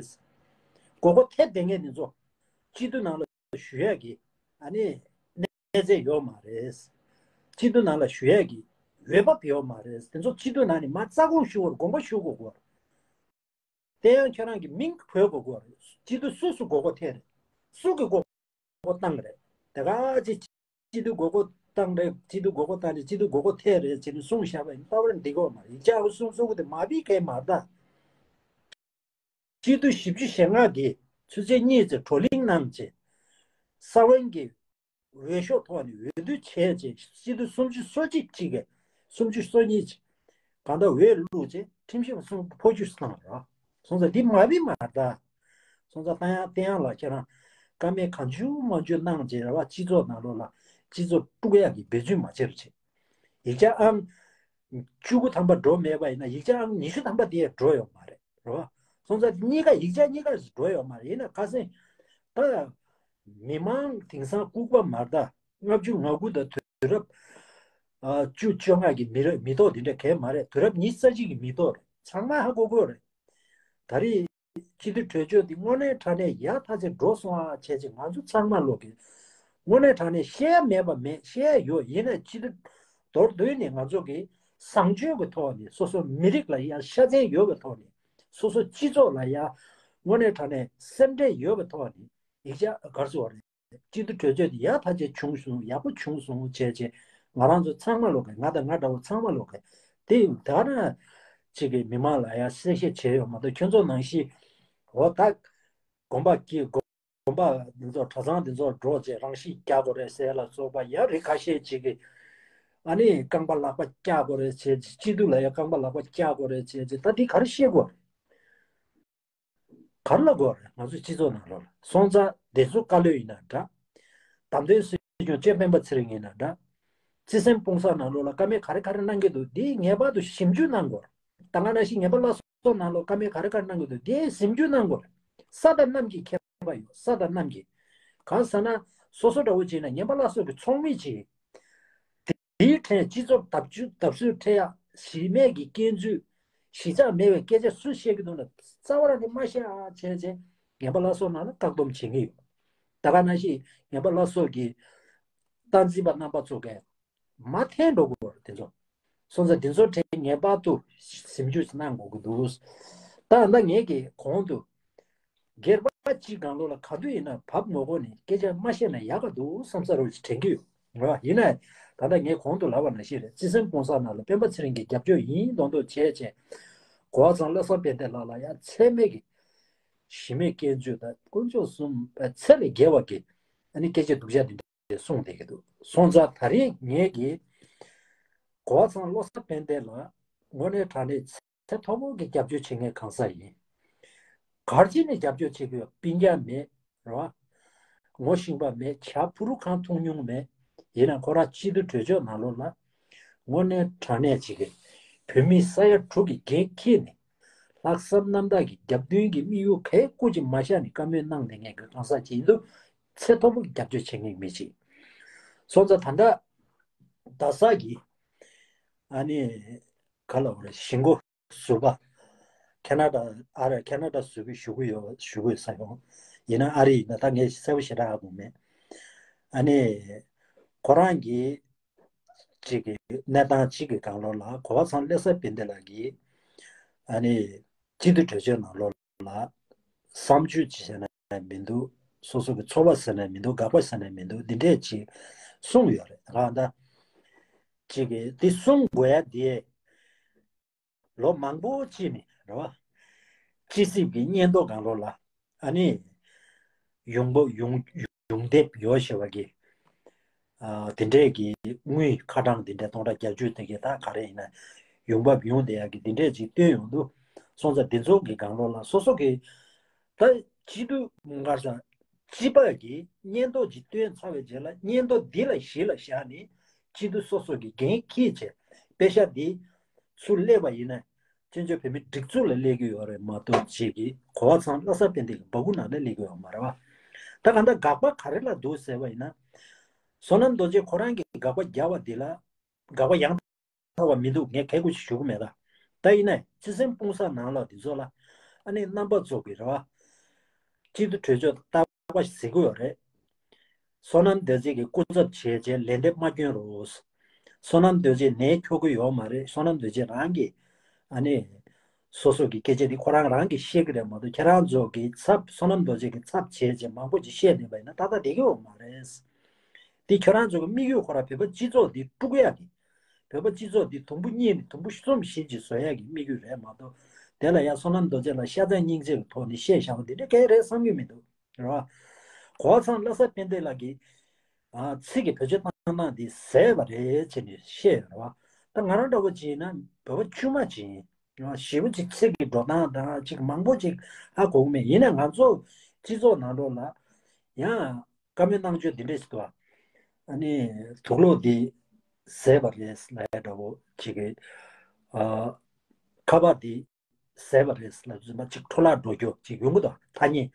མགོ་སྐོར་ཐེབས་བསྡད་མཁན་དེ་ཚོ། སྤྱི་འཐུས་ནང་ལ་ཞུགས་ཡག་གི་ཨ་ནི་གནས་ཚད་ཡོད་མ་རེད། སྤྱི་འཐུས་ནང་ལ་ཞུགས་ཡག་གི་འོས་བབ་ཡོད་མ་རེད། དེ་ཚོ་སྤྱི་འཐུས་ནང་ནས་མར་རྩ་དགོངས་ཞུ་དགོས་རེད། དགོངས་པ་ཞུ་དགོས་རེད། དེ་ཡང་ཁྱེད་རང་གི་མིང་འབོད་དགོས་རེད། སྤྱི་འཐུས་སུ་སུ་མགོ་སྐོར་ཐེབས་རེད། སུ་གི་མགོ་སྐོར་བཏང་རེད། དེ་ག་ཅིག་སྤྱི་འཐུས་མགོ་སྐོར་བཏང་རེད། སྤྱི་འཐུས་མགོ་སྐོར་བཏང་རེད། སྤྱི་འཐུས་མགོ་སྐོར་ཐེབས་རེད་ཅེས་ནས་གསུངས་བཞག་པ་ཡིན་པ་བར་འགྲིག་གི་ཡོད་མ་རེད། ཡིག་ཆ་འུ་གསུང་གསུང་གི་དེ་མ་བི་གས་མ་རེད་ད། སྤྱི་འཐུས་བཞི་བཅུ་ཞེ་ལྔ་གིས་ཆུ་ཚོད་གཉིས་ཙམ་བགྲོ་གླེང་གནང་རྗེས། ས་བོན་གྱི་འོས་ཤོག་ཐོག་ནས་འོས་བསྡུ་བྱས་རྗེས་སྤྱི་འཐུས་སུམ་ཅུ་སོ་གཅིག་གཅིག་གིས་སུམ་ཅུ་སོ་གཉིས་ཀྱིས་གང་ལྟར་འོས་བླུགས་རྗེས་ཁྲིམས་ཞིབ་གསུང་འཕོ་འགྱུར་བཏང་རོགས། སོང་ཙང་འདི་མ་བི་མ་ད། སོང་ཙང་ཏང་ཡང་བསྟན་ཡང་ལ་ཁྱེད་རང་བཀའ་མོལ་གང་བྱུང་མང་བྱུང་གནང་རྗེས་ར་བ་སྤྱི་ཚོགས་ནང་ལོགས་ལ་སྤྱི་ཚོགས་དཀྲུག་ཡག་གི་འབད་བརྩོན་མ་བྱེད་རོགས་བྱེད། ཡིག་ཆ་ཨང་བཅུ་དགུ་ཐམ་པ་འགྲོ་མེད་པ་ཡིན་ན་ཡིག་ཆ་ཨང་ཉི་ཤུ་ཐམ་པ་དེ་ཡང་འགྲོ་ཡོད་མ་རེད་རོ། སོང་ཙང་གཉིས་ཀ་ཡིག་ཆ་གཉིས་ཀ་འགྲོ་ཡོད་མ་རེད། ཡིན་ན་ཁ་སང་ད་མི་མང་དེང་སང་ལྐུགས་པ་མ་རེད་ད། ལྔ་བཅུ་ང་དགུ་དང་དུས་རབས་ཨ་བཅུ་བཅོ་ལྔ་གི་མི་རབས་མི་ཐོག་དེ་འདྲ་གས་མ་རེད། དུས་རབས་ཉི་ཤུ་རྩ་གཅིག་གི་མི་ཐོག་རེད། ཚང་མ་ཧ་གོ་གོ་རེད། ད་རེས་སྤྱི་འཐུས་གྲོས་ཆོད་འདི་དངོས་གནས་དྲང་གནས་ཡག་ཐག་ཆོད་འགྲོ་སོང་ཨ་བྱས་ཙང་ང་ཚོ་ཚང་མ་ལོག་གི་དངོས་གནས་དྲང་གནས་བཤད་ཡ་མེད་པ་མེད། བཤད་ཡ་ཡོད། ཡིན་ན་སྤྱི་འཐུས་མདོར་བསྡུས་ནས་ང་ཚོ་གི་བཟང་སྤྱོད་ཀྱི་ཐོག་ནས་སོ་སོ་མི་རིགས་ལ་ཡ་ཤ་ཚན་ཡོད་པའི་ཐོག་ནས་སོ་སོ་སྤྱི་ཚོགས་ལ་ཡ་དངོས་གནས་དྲང་གནས་སེམས་ཁྲལ་ཡོད་པའི་ཐོག་ནས་ཡིག་ཆ་གར་སོང་བ་རེད། སྤྱི་འཐུས་གྲོས་ཆོད་དེ་ཡག་ཐག་ཆོད་བྱུང་སོང་། ཡག་པོ་བྱུང་སོང་བྱས་བྱས་ང་རང་ཚོ་ཚང་མ་ལོག་གི་ང་དང་ང་འདྲ་བོ་ཚང་མ་ལོག་གི་དེ་ད་ན་ཅིག་གི་མི་མང་ལ་ཡ་གསལ་བཤད་བྱས་ཡོད་མ་གཏོགས་ཁྱོད་ཚོ་ནང་བཞིན་འོ་ད་དགོན་པ་སྐྱིད་དགོན་པ་འདི་ཚོ་གྲྭ་ཚང་འདི་ཚོ་འགྲོ་བྱས་རང་ཤི་རྒྱག་དགོས་རེད་ཟེར་ལ་སོགས་པ་ཡ་རིགས་ཁ་ཤས་ཅིག་གི་ཨ་ནི་རྐང་པ་ལག་པ་བཀྱག་དགོས་རེད་བྱས་སྤྱི་འཐུས་ལ་ཡ་རྐང་པ་ལག་པ་བཀྱག་དགོས་རེད་བྱས་ད་འདི་ག་རེ་བཤད་དགོས་རེད། ག་རེ་ལབ་དགོས་རེད། ང་ཚོའི་སྤྱི་ཚོགས་ནང་ལོགས་ལ་སོང་ཙང་དེ་ཚོ་བཀའ་བློན་ཡིན་ན་འདྲ། བདམས་ཐོན་སྲིད་སྐྱོང་ལྕམ་སྤེན་པ་ཚེ་རིང་ཡིན་ན་འདྲ། བརྩི་སེམས་སྤུངས་ས་ནང་ལོགས་ལ་བཀའ་མོལ་ག་རེ་ག་རེ་གནང་གི་འདུག་འདི་ངེས་པར་དུ་ཞིབ་འཇུག་གནང་དགོས་རེད། ད་ག་ནང་བཞིན་ངན་པ་བླ་སྲོག་ནང་ལོགས་བཀའ་མོལ་ག་རེ་ག་རེ་གནང་གི་འདུག་འདི་ཞིབ་འཇུག་གནང་དགོས་རེད། ས་དང་གནམ་གྱི་ཁྱད་པར་ཡོད། ས་དང་གནམ་གྱི། གང་ཟེར་ན་སོ་སོ་འདྲ་བོ་བྱས་ན་ངན་པ་བླ་སྲོག་གི་ཚོགས་མི་ཅིག་དེའི་ཕྲན་སྤྱི་ཚོགས་བརྡབ་གསིག་བརྡབ་གསིག་འཕྲད་ཡ་གཞི་མེད་ཀྱི་སྐྱོན་འཛུགས། གཞི་རྩ་མེད་པའི་སྐད་ཆ་སུས་བཤད་ཀྱི་འདུག་ན་རྩ་བ་རང་ནས་མ་བཤད་ཨ་བྱས་བྱས་ངན་པ་བླ་སྲོག་ནང་ལ་བཀག་སྡོམ་བྱེད་ཀྱི་ཡོད། ད་ག་ནང་བཞིན་ངན་པ་བླ་སྲོག་གི་སྟངས་འཛིན་པ་རྣམ་པ་ཚོ་གས་མ་འཐེན་འགྲོ་དགོས་པར་དེ་ཚོ་སོང་ཙང་དེ་ཚོ་ཕྲན་ངེས་པར་དུ་ཞིབ་འཇུག་གནང་དགོས་ཀྱི་འདུག་ད་ལྟ་ངས་ཀྱི་གོང་དུ། སྒེར་པ་གཅིག་སྒང་ལོགས་ལ་ག་དུས་ཡིན་ན་བབ་ངོ་གོ་ནས་སྐད་ཆ་མ་བཤད་ན་ཡག་ག་འདུག་བསམ་ས་རུ་དྲན་གྱི་ཡོད། རེད་བ། ཡིན་ན་ད་ལྟ་ངས་གོང་དུ་ལབ་པ་ནང་བཞིན་རེད། བརྩི་སེམས་སྤུངས་ས་ནང་ལ་སྤེན་པ་ཚེ་རིང་གི་རྒྱབ་སྐྱོར་ཡིན་མདོག་མདོག་བྱས་བྱས་གོ་བ་ཚང་བློ་བཟང་དཔལ་ལྡན་ལགས་ལ་ཡང་ཚད་མེད་ཀྱི་གཞི་མེད་སྐྱོན་བརྗོད་དང་དཀོན་མཆོག་གསུམ་ཚད་ལས་བརྒལ་བ་གི་ཨ་ནི་སྐད་ཆ་སྡུག་ཅག་འདི་འདྲ་གསུངས་བསྡད་ཀྱི་འདུག་སོང་ཙང་ད་རེས་ངས་ཀྱི་གོ་བ་ཚང་བློ་བཟང་དཔལ་ལྡན་ལགས་དངོས་གནས་དྲང་གནས་ཚད་མཐོ་པོ་གི་རྒྱབ་སྐྱོར་བྱེད་མཁན་གང་ཟག་ཡིན། ག་རེ་བྱས་ནས་རྒྱབ་སྐྱོར་བྱེད་དགོས། སྤུན་ཀྱག་མེད་རེད་བ། ངོ་ཤེས་པ་མེད། ཇ་ཕུ་རུ་གང་འཐུང་མྱོང་མེད། ཡིན་ན་ཁོ་རང་སྤྱི་འཐུས་གྲོས་ཆོད་ནང་ལོགས་ལ་དངོས་གནས་དྲང་གནས་ཅིག་གི་བོད་མི་ས་ཡ་དྲུག་གི་འགན་འཁྱེར་ནས་ལྷག་བསམ་རྣམ་དག་གི་རྒྱབ་མདུན་གྱི་དམིགས་ཡུལ་གའི་སྐུ་ཅིག་མ་བཞག་ནས་བཀའ་མོལ་གནང་བསྡད་མཁན་གྱི་གང་ཟག་ཅིག་ཡིན་དུས་ཚད་མཐོ་པོ་རྒྱབ་སྐྱོར་བྱེད་མཁན་མི་ཅིག་སོང་ཙང་ད་ལྟ་རྡ་ས་གི་ཨ་ནི་ག་ལ་བ་རེད། ཞིང་སྒོ་ཟུར་པ། ཁེ་ན་ཌ་ཨ་རེ་ཁེ་ན་ཌ་ཟུར་པའི་ཞུ་གི་ཡོད་ཞུ་གི་ཡོད་ས་ཡོང་། ཡིན་ན་ཨ་རི་ཡིན་ན་ད་ངས་གསལ་པོ་ཞེ་དྲག་ཧ་གོ་མེད། ཨ་ནི་ཁོ་རང་གིས་གཅིག་གི་གནས་སྟངས་གཅིག་གི་སྒང་ལོགས་ལ་གོ་བ་ཚང་བློ་བཟང་དཔལ་ལྡན་ལགས་ཀྱིས་ཨ་ནི་སྤྱི་འཐུས་གྲོས་ཆོད་ནང་ལོགས་ལ་བསམ་སྤྱོད་ཅིག་བྱས་ན་མི་འདུག་སོ་སོ་གི་ཚོར་བ་ཟེར་ན་མི་འདུག་དགག་པ་ཟེར་ན་མི་འདུག་འདི་འདྲས་ཅིག་གསུངས་ཡོད་རེད། ད་ལྟ་གཅིག་གིས་འདི་གསུང་དགོས་ཡ་དེ་ལོ་མང་པོ་ཅིག་ནས་རེད་བ། སྤྱི་སྲིད་ཀྱི་སྙན་ཐོ་སྒང་ལོགས་ལ་ཨ་ནི་ཡོང་འབབ་ཡོང་ཡོང་འདེབས་ཡོད་ཞེས་པ་གི་ཨ་དེ་འདྲས་ཀྱི་དངུལ་ཁ་གྲངས་དེ་འདྲས་སྟོང་ཕྲག་བརྒྱད་ཅུ་དེ་གའི་ད་ག་རེ་ཡིན་ན་ཡོང་འབབ་ཡོང་བསྡད་ཡག་གི་དེ་འདྲས་ཅིག་བཏོན་ཡོང་དུས་སོང་ཙང་དེ་ཚོ་གི་སྒང་ལོགས་ལ་སོ་སོ་གི་ད་སྤྱི་འཐུས་མངའ་ས་སྤྱི་པ་གི་སྙན་ཐོ་ཅིག་བཏོན་ཚར་བའི་རྗེས་ལ་སྙན་ཐོ་འདི་ལ་གཞི་ལ་བཞག་ནས་སྤྱི་འཐུས་སོ་སོ་གི་འགན་འཁྱེར་བྱས་པེ་ཤག་འདི་ཚུར་སླེབས་པ་ཡིན་ན་བཙན་བྱོལ་བོད་མི་སྒྲིག་འཛུགས་ལ་སླེབས་ཀྱི་ཡོད་རེད་མ་གཏོགས་ཅིག་གི་གོ་བ་ཚང་བློ་བཟང་དཔལ་ལྡན་གི་སྦ་ཁུག་ནང་ལ་སླེབས་ཀྱི་ཡོད་མ་རེད་བ། ད་གང་ལྟར་དགག་པ་ག་རེ་ལ་འདུག་ཟེར་བ་ཡིན་ན། བསོད་ནམས་རྡོ་རྗེ་ཁོ་རང་གིས་དགག་པ་རྒྱག་པ་འདི་ལ་དགག་པ་ཡང་དག་པ་མི་འདུག་ངས་གལ་དགོས་ཞིག་ཞུ་གི་མེད་ལ། ད་ཡིན་ནའི་བརྩི་སེམས་སྤུངས་ས་ནང་ལ་འདི་ཚོ་ལ་ཨ་ནི་རྣམ་པ་ཚོ་གི་རེད་བ། སྤྱི་འཐུས་གྲོས་ཆོད་ལྟ་ པ་ཞིག་གཟིགས་ཀྱི་ཡོད་རེད། བསོད་ནམས་རྡོ་རྗེ་གི་སྐུ་ཚབ་བྱས་རྗེས་ལན་འདེབས་མ་སྐྱོན་རོགས། བསོད་ནམས་རྡོ་རྗེ་ནད་ཁྱོག་གི་ཡོད་མ་རེད། བསོད་ནམས་རྡོ་རྗེ་རང་གིས་ཨ་ནི་སོ་སོ་གི་སྐད་ཆ་འདི་ཁོ་རང་རང་གིས་བཤད་ཀྱི་རེད་མ་གཏོགས། ཁྱེད་རང་ཚོ་གི་ཚབ་བསོད་ནམས་རྡོ་རྗེ་གི་ཚབ་བྱས་རྗེས་མང་པོ་ཅིག་བཤད་བསྡད་པ་ཡིན་ན་ཏག་ཏག་བསྡད་ཀྱི་ཡོད་མ་རེད། འདི་ཁྱོད་རང་ཚོ་གི་དམིགས་ཡུལ་ཁོ་རང་བོད་པ་སྤྱི་ཚོགས་འདི་དཀྲུག་ཡག་གི། བོད་པ་སྤྱི་ཚོགས་འདི་དུམ་བུ་གཉིས་ནས་དུམ་བུ་གསུམ་བཞི་ཅིག་བཟོ་ཡག་གི་དམིགས་ཡུལ་རེད་མ་གཏོགས། དེ་ལ་ཡང་བསོད་ནམས་རྡོ་རྗེ་ལ་ཤ་ཚ་སྙིང་རྗེ་གི་ཐོག་ནས་བཤད་བཞག་པ་འདི་འདྲ་གང་ཡང་རེད་བསམ་གྱི་མི་འདུག་རེད་བ། གོ་བ་ཚང་བློ་བཟང་ཕན་བདེ་ལགས་ཀྱིས་ཨ་ཚིག་གི་བེད་སྤྱོད་བཏང་སྟངས་འདི་ཟད་པ་རེད་ཅེས་ནས་བཤད་ཡོད་རེད་བ། ད་ང་རང་འདྲ་བོ་ཅིག་ཡིན་ན་བོད་པ་དཀྱུས་མ་ཅིག་ཡིན། རེད་བ། ཞེ་པོ་ཅིག་ཚིག་གི་འགྲོ་སྟངས་དང་ཅིག་མང་པོ་ཅིག་ཧ་གོ་གི་མེད། ཡིན་ན་ང་ཚོ་སྤྱི་ཚོགས་ནང་ལོགས་ལ་ཡང་བཀའ་མོལ་གནང་ཕྱོགས་འདི་འདྲས་ཞིག་འདུག་ཨ་ནི་དུག་ལོག་འདི་ཟད་པ་རེད་ལབ་ཡ་འདྲ་བོ་ཅིག་གི། ཨ་ཁ་པར་འདི་ཟད་པ་རེད་ལབ་ཙམ་པ་ཅིག་འཕྲོ་བརླག་འགྲོ་རྒྱུ་ཅིག་ཡོང་གི་འདུག་ཐ་སྙད།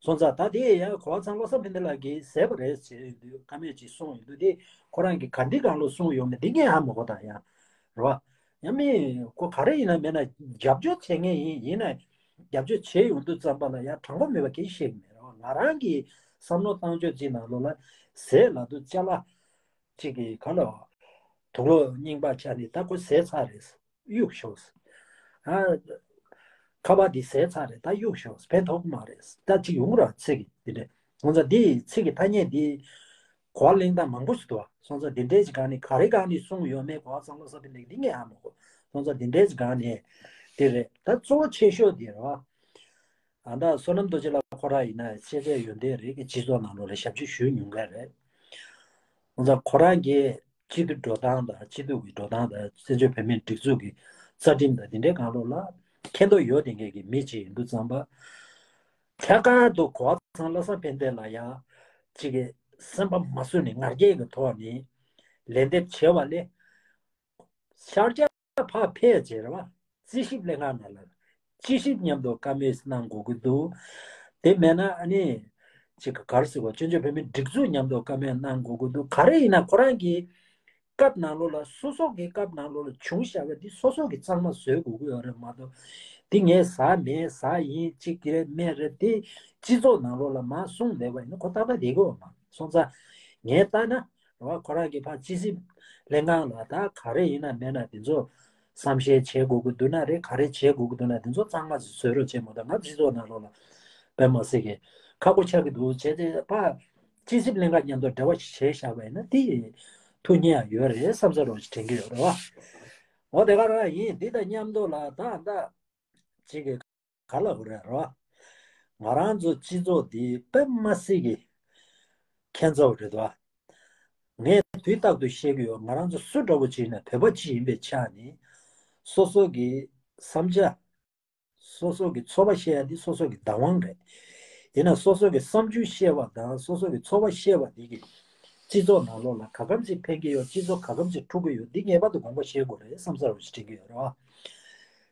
སོང་ཙང་ད་དེ་ཡང་གོ་བ་ཚང་བློ་བཟང་ཕན་བདེ་ལགས་ཀྱིས་ཟད་པ་རེད་ཟེར་ཡོང་དུས་བཀའ་མོལ་ཅིག་གསུངས་ཡོང་དུས་དེ་ཁོ་རང་གིས་ག་འདྲི་གང་ལོག་གསུངས་ཡོང་མེད་འདི་ངས་ཧ་མ་གོ་ད་ཡང་། རེད་བ། ཡང་མི་ཁོ་ག་རེ་ཡིན་ན་མེད་ན་རྒྱབ་སྐྱོར་བྱེད་མཁན་ཡིན། ཡིན་ན་རྒྱབ་སྐྱོར་བྱེད་ཡོང་དུས་ཙམ་པ་ལ་ཡང་དྲང་པོ་མེད་པ་གང་ཡང་བཤད་ཀྱི་མེད། རེད་བ། ང་རང་གི་བསམ་བློ་བཏང་ཕྱོགས་ཅིག་ནང་ལོགས་ལ་ཟད་ལབ་དུས་ཅ་ལག་ཅིག་གི་ག་ལ་དུག་ལོག་རྙིང་པ་ཆགས་ནས་ད་ཁོ་ཟད་ཚར་རེད། གཡུག་ཤོག་ཨ་ཁ་པར་འདི་ཟད་ཚར་རེད། ད་གཡུག་ཤོག་ཕན་ཐོགས་མ་རེད། ད་ཅིག་ཡོང་ར་ཚིག་གི་འདི་འདྲ། སོང་ཙང་འདི་ཚིག་གི་ཐ་སྙད་འདི་གོ་བ་གླེང་སྟངས་མང་པོ་ཞིག་འདུག་སོང་ཙང་འདི་འདྲའི་ཅིག་སྒང་ནས་ག་རེ་སྒང་ནས་གསུངས་ཡོད་མེད་གོ་བ་ཚང་ལོ་ས་པི་ལེགས་འདི་ངས་ཧ་མ་གོ། སོང་ཙང་འདི་འདྲའི་ཅིག་སྒང་ནས་འདི་རེད། ད་གཙོ་བོ་ཆེ་ཤོས་འདི་རེད་བ། ཨ་ད་བསོད་ནམས་རྡོ་རྗེ་ལགས་ཁོ་རང་ཡིན་ན་ཤེས་ཚད་ཡོན་ཏན་རེད་ཀྱི་སྤྱི་ཚོགས་ནང་ལོགས་ལ་ཞབས་ཕྱི་ཞུས་མྱོང་མཁན་རེད། ང་ཚོ་ཁོ་རང་གིས་སྤྱི་འཐུས་འགྲོ་སྟངས་དང་སྤྱི་འཐུས་ཀྱི་འགྲོ་སྟངས་དང་བཙན་བྱོལ་བོད་མིའི་སྒྲིག་འཛུགས་ཀྱི་རྩ་ཁྲིམས་དང་དེ་འདྲའི་སྒང་ལོགས་ལ་མཁྱེན་རྟོགས་ཡོད་བསྡད་མཁན་གྱི་མི་ཅིག་ཡིན་དུས་ཙམ་པ། ཐད་ཀར་དུ་གོ་བ་ཚང་བློ་བཟང་ཕན་བདེ་ལ་ཡང་གཅིག་གི་སེམས་པ་མ་བཟོད་ནས་ང་རྒྱལ་གྱི་ཐོག་ནས་ལན་འདེབས་བྱས་པ་ལས། ཤར་རྒྱག་ཕར་ཕེབས་བྱས་རེད་བ། རྩིས་ཞིབ་ལྷན་ཁང་ནང་ལ་རྩིས་ཞིབ་མཉམ་དུ་བཀའ་མོལ་གནང་དགོས་ཀྱི་འདུག་དེ་མེད་ན་ཨ་ནི་ཅིག་ག་རེ་ཟེར་བ། བཙན་བྱོལ་བོད་མིའི་སྒྲིག་འཛུགས་མཉམ་དུ་བཀའ་མོལ་གནང་དགོས་ཀྱི་འདུག་ག་རེ་ཡིན་ན་ཁོ་རང་གི་སྐབས་ནང་ལོགས་ལ་སོ་སོ་གི་སྐབས་ནང་ལོགས་ལ་བྱུང་བཞག་པ་འདི་སོ་སོ་གི་གཙང་མ་བཟོ་དགོས་ཀྱི་ཡོད་རེད་མ་གཏོགས། འདི་ངས་ཟ་མེད་ཟ་ཡིན་གཅིག་གི་རེད་མེད་རེད་དེ་སྤྱི་ཚོགས་ནང་ལོགས་ལ་མར་གསུངས་བསྡད་པ་ཡིན་ན་ཁོ་ཏག་ཏག་བསྡད་ཀྱི་ཡོད་མ་རེད། སོང་ཙང་ངས་ལྟ་ན། རེད་བ། ཁོ་རང་གིས་ཕར་རྩིས་ཞིབ་ལྷན་ཁང་ལ་ད་ག་རེ་ཡིན་ན་མེད་ན་དེ་ཚོ་བསམ་ཤེས་བྱེད་དགོས་ཀྱི་འདུག་ན་རེད། ག་རེ་བྱེད་དགོས་ཀྱི་འདུག་ན་དེ་ཚོ་གཙང་མ་ཞིག་བཟོས་རོགས་བྱེད་མ་གཏོགས་ང་སྤྱི་ཚོགས་ནང་ལོགས་ལ་དཔེ་མ་སྲིད་ཀྱི་ཁག་པོ་ཆགས་ཀྱི་འདུག་བྱས་ཏེ་ཕར་རྩིས་ཞིབ་ལྷན་ཁང་མཉམ་དུ་འབྲེལ་བ་ཞིག་བྱས་བཞག་པ་ཡིན་ན་དེ་ཐུགས་མཉེས་ཡག་ཡོད་རེད་བསམ་ས་རོགས་ཞིག་དྲན་གྱི་ཡོད་རེད་བ། འོ་དེ་ག་རང་ཡིན། འདི་དང་མཉམ་དུ་ལ་ད་ད་ཅིག་གི་ག་ལ་གོ་རེད་རོ། ང་རང་ཚོ་སྤྱི་ཚོགས་འདི་དཔེ་མ་སྲིད་ཀྱི་ཁྱད་མཚར་བ་རེད་དོ། ངས་དུས་རྟག་ཏུ་བཤད་ཀྱི་ཡོད། ང་རང་ཚོ་སུ་འདྲ་བོ་ཅིག་ཡིན་ན་བོད་པ་ཅིག་ཡིན་པའི་ཆ་ནས་སོ་སོ་གི་བསམ་འཆར། སོ་སོ་གི་ཚོར་བ་བཤད་ཡ་འདི་སོ་སོ་གི་བདག་དབང་རེད། ཡིན་ན་སོ་སོ་གི་བསམ་ཚུལ་བཤད་པ་དང་སོ་སོ་གི་ཚོར་བ་བཤད་པ་འདི་གིས་སྤྱི་ཚོགས་ནང་ལོགས་ལ་ག་གམ་ཅིག་ཕན་གྱི་ཡོད། སྤྱི་ཚོགས་ག་གམ་ཅིག་འཁྲུག་གི་ཡོད། འདི་ངེས་པར་དུ་དགོངས་པ་བཞེས་དགོས་རེད་བསམ་ས་རུ་ཞིག་དྲན་གྱི་ཡོད་རེད་བ།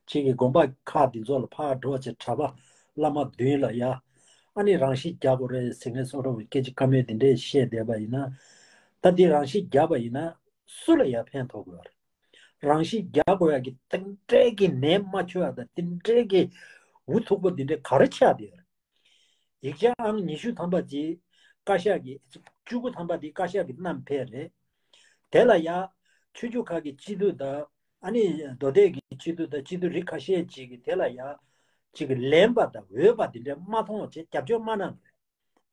ཁྱེད་ཀྱི་དགོན་པ་ཁག་འདི་ཚོ་ལ་ཕར་འགྲོ་བྱས་གྲྭ་པ་བླ་མ་མདུན་ལ་ཡ། ཨ་ནི་རང་ཤི་རྒྱག་དགོས་རེད་ཟེར་མཁན་སོགས་འདྲ་བོ་སྐད་ཆ་བཀའ་མོལ་འདི་འདྲས་བཤད་བསྡད་པ་ཡིན་ན། ད་འདི་རང་ཤི་རྒྱག་པ་ཡིན་ན་སུ་ལ་ཡ་ཕན་ཐོགས་དགོས་རེད། རང་ཤི་རྒྱག་དགོས་ཡ་གི་དེ་འདྲས་ཀྱི་ནད་མ་འཆོལ་ཡ་དང་དེ་འདྲས་ཀྱི་འུ་ཐུག་པོ་འདི་འདྲས་ག་རེ་ཆགས་བསྡད་ཡོད་རེད། ཡིག་ཆ་ཨང་ཉི་ཤུ་ཐམ་པ་ཅིག་བཀའ་ཤག་གིས། བཅུ་དགུ་ཐམ་པ་འདི་བཀའ་ཤག་གིས་བསྣམས་ཕེབས་རེད། དེ་ལ་ཡ་ཆོས་བརྒྱུད་ཁག་གི་སྤྱི་འཐུས་དང་ཨ་ནི་མདོ་སྟོད་ཀྱི་སྤྱི་འཐུས་དང་སྤྱི་འཐུས་རིགས་ཁ་ཤས་ཅིག་གིས་དེ་ལ་ཡ་ཅིག་གི་ལན་པ་དང་འོས་པ་འདི་འདྲ་མ་མཐོང་བ་བྱས་རྒྱབ་སྐྱོར་མ་གནང་རེད།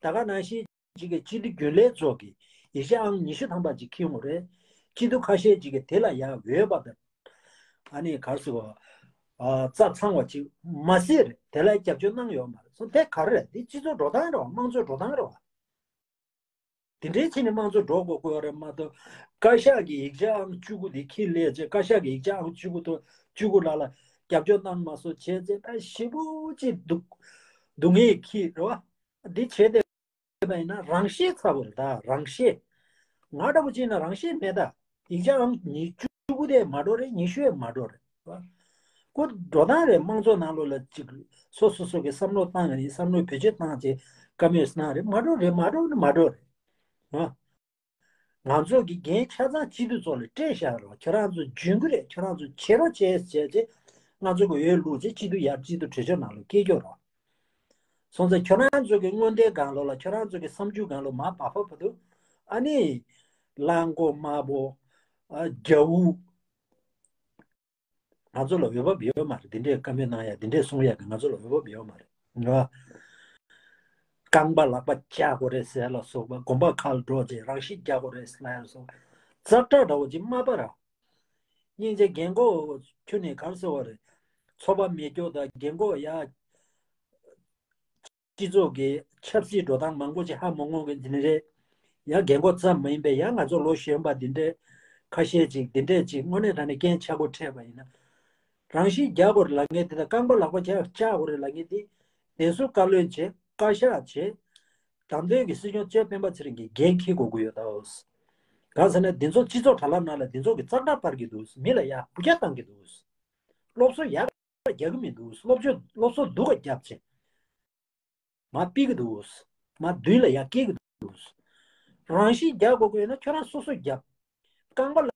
ད་ག་ནང་བཞིན་ཅིག་གི་སྤྱི་འཐུས་རྒྱུན་ལས་ཚོ་གིས་ཡིག་ཆ་ཨང་ཉི་ཤུ་ཐམ་པ་ཅིག་འཁྱེར་ཡོང་རེད། སྤྱི་འཐུས་ཁ་ཤས་ཅིག་གིས་དེ་ལ་ཡ་འོས་པ་དང་ཨ་ནི་ག་རེ་ཟེར་བ། ཨ་རྩ་ཚང་བ་ཅིག་མ་ཟད་རེད། དེ་ལ་རྒྱབ་སྐྱོར་གནང་ཡོད་མ་རེད། སོ་དེ་ག་རེ་རེད། དེ་སྤྱི་ཚོགས་འགྲོ་སྟངས་རེད་བ། དམངས་གཙོའི་འགྲོ་སྟངས་རེད་བ། དེ་འདྲའི་ཆེད་ནས་དམངས་གཙོ་འགྲོ་དགོས་དགོས་རེད་མ་གཏོགས། བཀའ་ཤག་གི་ཡིག་ཆ་ཨང་བཅུ་དགུ་དེ་འཁྱེར་སླེབས་རྗེས་བཀའ་ཤག་གི་ཡིག་ཆ་ཨང་བཅུ་དགུ་དང་བཅུ་དགུ་ལ་ལ་རྒྱབ་སྐྱོར་གནང་མ་སོང་བྱས་རྗེས་ད་ཞེ་པོ་ཅིག་སྡུག་སྡུག་བསྔལ་འཁྱེར་རེད་བ། འདི་བྱས་ཏེ་པ་ཡིན་ན་རང་ཤེད་ཚ་བོ་རེད། ད་རང་ཤེད། ང་འདྲ་པོ་ཅིག་ཡིན་ན་རང་ཤེད་མེད་ད། ཡིག་ཆ་ཨང་ཉི་བཅུ་དགུ་དེ་མ་འགྲོ་རེད། ཉི་ཤུ་ཡས་མ་འགྲོ་རེད། ཁོ་འགྲོ་སྟངས་རེད། དམངས་གཙོ་ནང་ལོགས་ལ་ཅིག་སོ་སོ་སོ་གི་བསམ་བློ་བཏང་ཡིན། བསམ་བློ་བེད་སྤྱོད་བཏང་བྱས་བཀའ་མོལ་གནང་རེད། མ་འགྲོ་རེད། མ་འགྲོ་ནི་མ་འགྲོ་རེད། ང་ཚོ་གི་འགན་ཆ་ཚང་སྤྱི་འཐུས་ཚོ་ལ་སྤྲད་བཞག་རོགས། ཁྱོད་རང་ཚོ་འཇོན་གི་རེད། ཁྱོད་རང་ཚོ་བྱེད་རོགས་བྱས་བྱས་བྱས་ང་ཚོ་གི་འོས་བླུགས་བྱས་སྤྱི་འཐུས་ཡར་སྤྱི་འཐུས་གྲོས་ཆོད་ནང་ལ་སྐད་སྐྱོར་རོགས། སོང་ཙང་ཁྱོད་རང་ཚོ་གི་མངོན་འདོད་སྒང་ལོགས་ལ། ཁྱོད་རང་ཚོ་གི་བསམ་ཚུལ་སྒང་ལོགས་མར་བབས་བབས་བར་དུ། ཨ་ནི་གླང་མགོ་དམར་པོ། ཨ། རྒྱ་འུ། ང་ཚོ་ལ་འོས་བབ་ཡོད་མ་རེད། འདི་འདྲའི་བཀའ་མོལ་གནང་ཡ། འདི་འདྲའི་གསུང་ཡ་གི་ང་ཚོ་ལ་འོས་བབ་ཡོད་མ་རེད། ང་རྐང་པ་ལག་པ་བཅག་དགོས་རེད་ཟེར་ལ་སོགས་པ། དགོན་པ་ཁ་ལ་འགྲོ་བྱས་རང་ཤི་རྒྱག་དགོས་རེད་ཟེར་ལ་སོགས་པ། ཙག་སྒྲ་འདྲ་བོ་ཅིག་མ་པ་ར། སྙིང་རྗེ། རྒན་གོག་ཁྱོད་ནས་ག་རེ་ཟེར་བ་རེད། ཚོགས་པ་མེད་རྒྱུ་དང་། རྒན་གོག་ཡ། སྤྱི་ཚོགས་ཀྱི་ཆབ་སྲིད་འགྲོ་སྟངས་མང་པོ་ཅིག་ཧ་མ་གོ་མཁན་དེ་འདྲ་རེད། ཡང་རྒན་གོག་ཙམ་མ་ཡིན་པའི་ཡང་ང་ཚོ་ལོ་གཞོན་པ་འདི་འདྲས་ཁ་ཤས་ཅིག་འདི་འདྲས་ཅིག་དངོས་གནས་དྲང་གནས་རྐྱེན་ཆག་སྒོ་འཕྲད་པ་ཡིན་ན། རང་ཤི་རྒྱག་དགོས་རེད་ལབ་མཁན་དེ་དང་། རྐང་པ་ལག་པ་བཅག་བཅག་དགོས་རེད་ལབ་མཁན་དེ། བདེན་གསུང་བཀའ་བློན་བྱས། བཀའ་ཤག་བྱས། བདམས་ཐོན་གྱི་སྲིད་སྐྱོང་གཙོས་སྤེན་པ་ཚེ་རིང་གིས་འགན་འཁྱེར་དགོས་ཀྱི་ཡོད་ད། གང་ཟེར་ན། འདི་ཚོ་སྤྱི་ཚོགས་དྲ་ལམ་ནང་ལ་འདི་ཚོ་གི་ཙག་སྒྲ་སྤར་གྱི་འདུག་མི་ལ་ཡ་སྤུ་རྒྱག་བཏང་གི་འདུག་སློབ་གསོ་ཡག་རྒྱག་གི་མི་འདུག་སློབ་སྦྱོང་སློབ་གསོ་སྡུག་ག་བརྒྱབ་བྱས། མར་ཕུད་ཀྱི་འདུག་མར་མདུན་ལ་ཡར་སྐྱེལ་གྱི་འདུག་རང་ཤི་རྒྱག་དགོས་ཀྱི་ཡོད་ན་ཁྱོད་རང་སོ་སོས་རྒྱབ། རྐང་པ་ལག་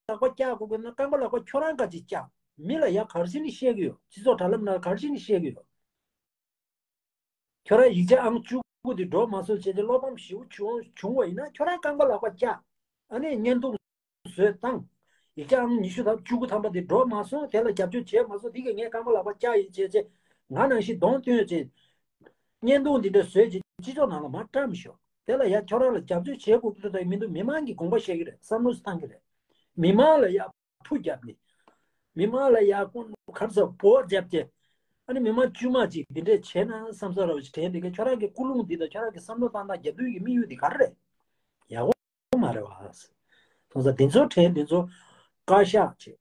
པ་བཅག་དགོས་ཀྱི་ཡོད་ན་རྐང་པ་ལག་པ་ཁྱོད་རང་ག་ཅིག་བཅག་མི་ལ་ཡ་ག་རེ་བྱས་ནས་བཤད་ཀྱི་ཡོད། སྤྱི་ཚོགས་དྲ་ལམ་ནང་ག་རེ་བྱས་ནས་བཤད་ཀྱི་ཡོད། ཁྱོད་རང་ཡིག་ཆ་ཨང་བཅུ་དགུ་དེ་འགྲོ་མ་སོང་བྱས་ཏེ་བློ་ཕམ་ཞེ་པོ་བྱུང་བྱུང་བ་ཡིན་ན། ཁྱོད་རང་རྐང་པ་ལག་པ་བཅག་ཨ་ནི་བརྙན་ཐུང་བཟོས་བཏང་། ཡིག་ཆ་ཨང་ཉི་ཤུ་དང་བཅུ་དགུ་ཐམ་པ་དེ་འགྲོ་མ་སོང་། དེ་ལ་རྒྱབ་སྐྱོར་བྱས་མ་སོང་། དེ་གིས་ངས་རྐང་པ་ལག་པ་བཅག་ཡིན་བྱས་བྱས། ང་ནང་བཞིན་གདོང་སྟོན་བྱས། བརྙན་ཐུང་འདི་འདྲ་བཟོས་བྱས་སྤྱི་ཚོགས་ནང་ལ་མར་བཀྲམ་ཤོག་དེ་ལ་ཡ་ཁྱོད་རང་ལ་རྒྱབ་སྐྱོར་བྱེད་དགོས་ཀྱི་འདུག་དང་མི་འདུག་མི་མང་གིས་དགོངས་པ་བཞེས་ཀྱི་རེད། བསམ་བློ་བཏང་གི་རེད། མི་མང་ལ་ཡ་ཕུ་བརྒྱབ་ནས། མི་མང་ལ་ཡ་ཀུན་གར་ས་བོ་བརྒྱབ་བྱས། ཨ་ནི་མི་མང་དཀྱུས་མ་ཅིག་འདི་འདྲས་བྱས་ན་བསམ་ས་ར་བ་ཞིག་དྲན་འདི་ག་ཁྱོད་རང་གི་ཀུན་སློང་འདི་དང་ཁྱོད་རང་གི་བསམ་བློ་བཏང་སྟངས་རྒྱབ་མདུན་གྱི་དམིགས་ཡུལ་འདི་ག་རེ་རེད། ཡག་པོ་མ་རེད་བ། སོང་ཙང་འདི་ཚོ་དྲན་འདི་ཚོ་བཀའ་ཤག་བྱས།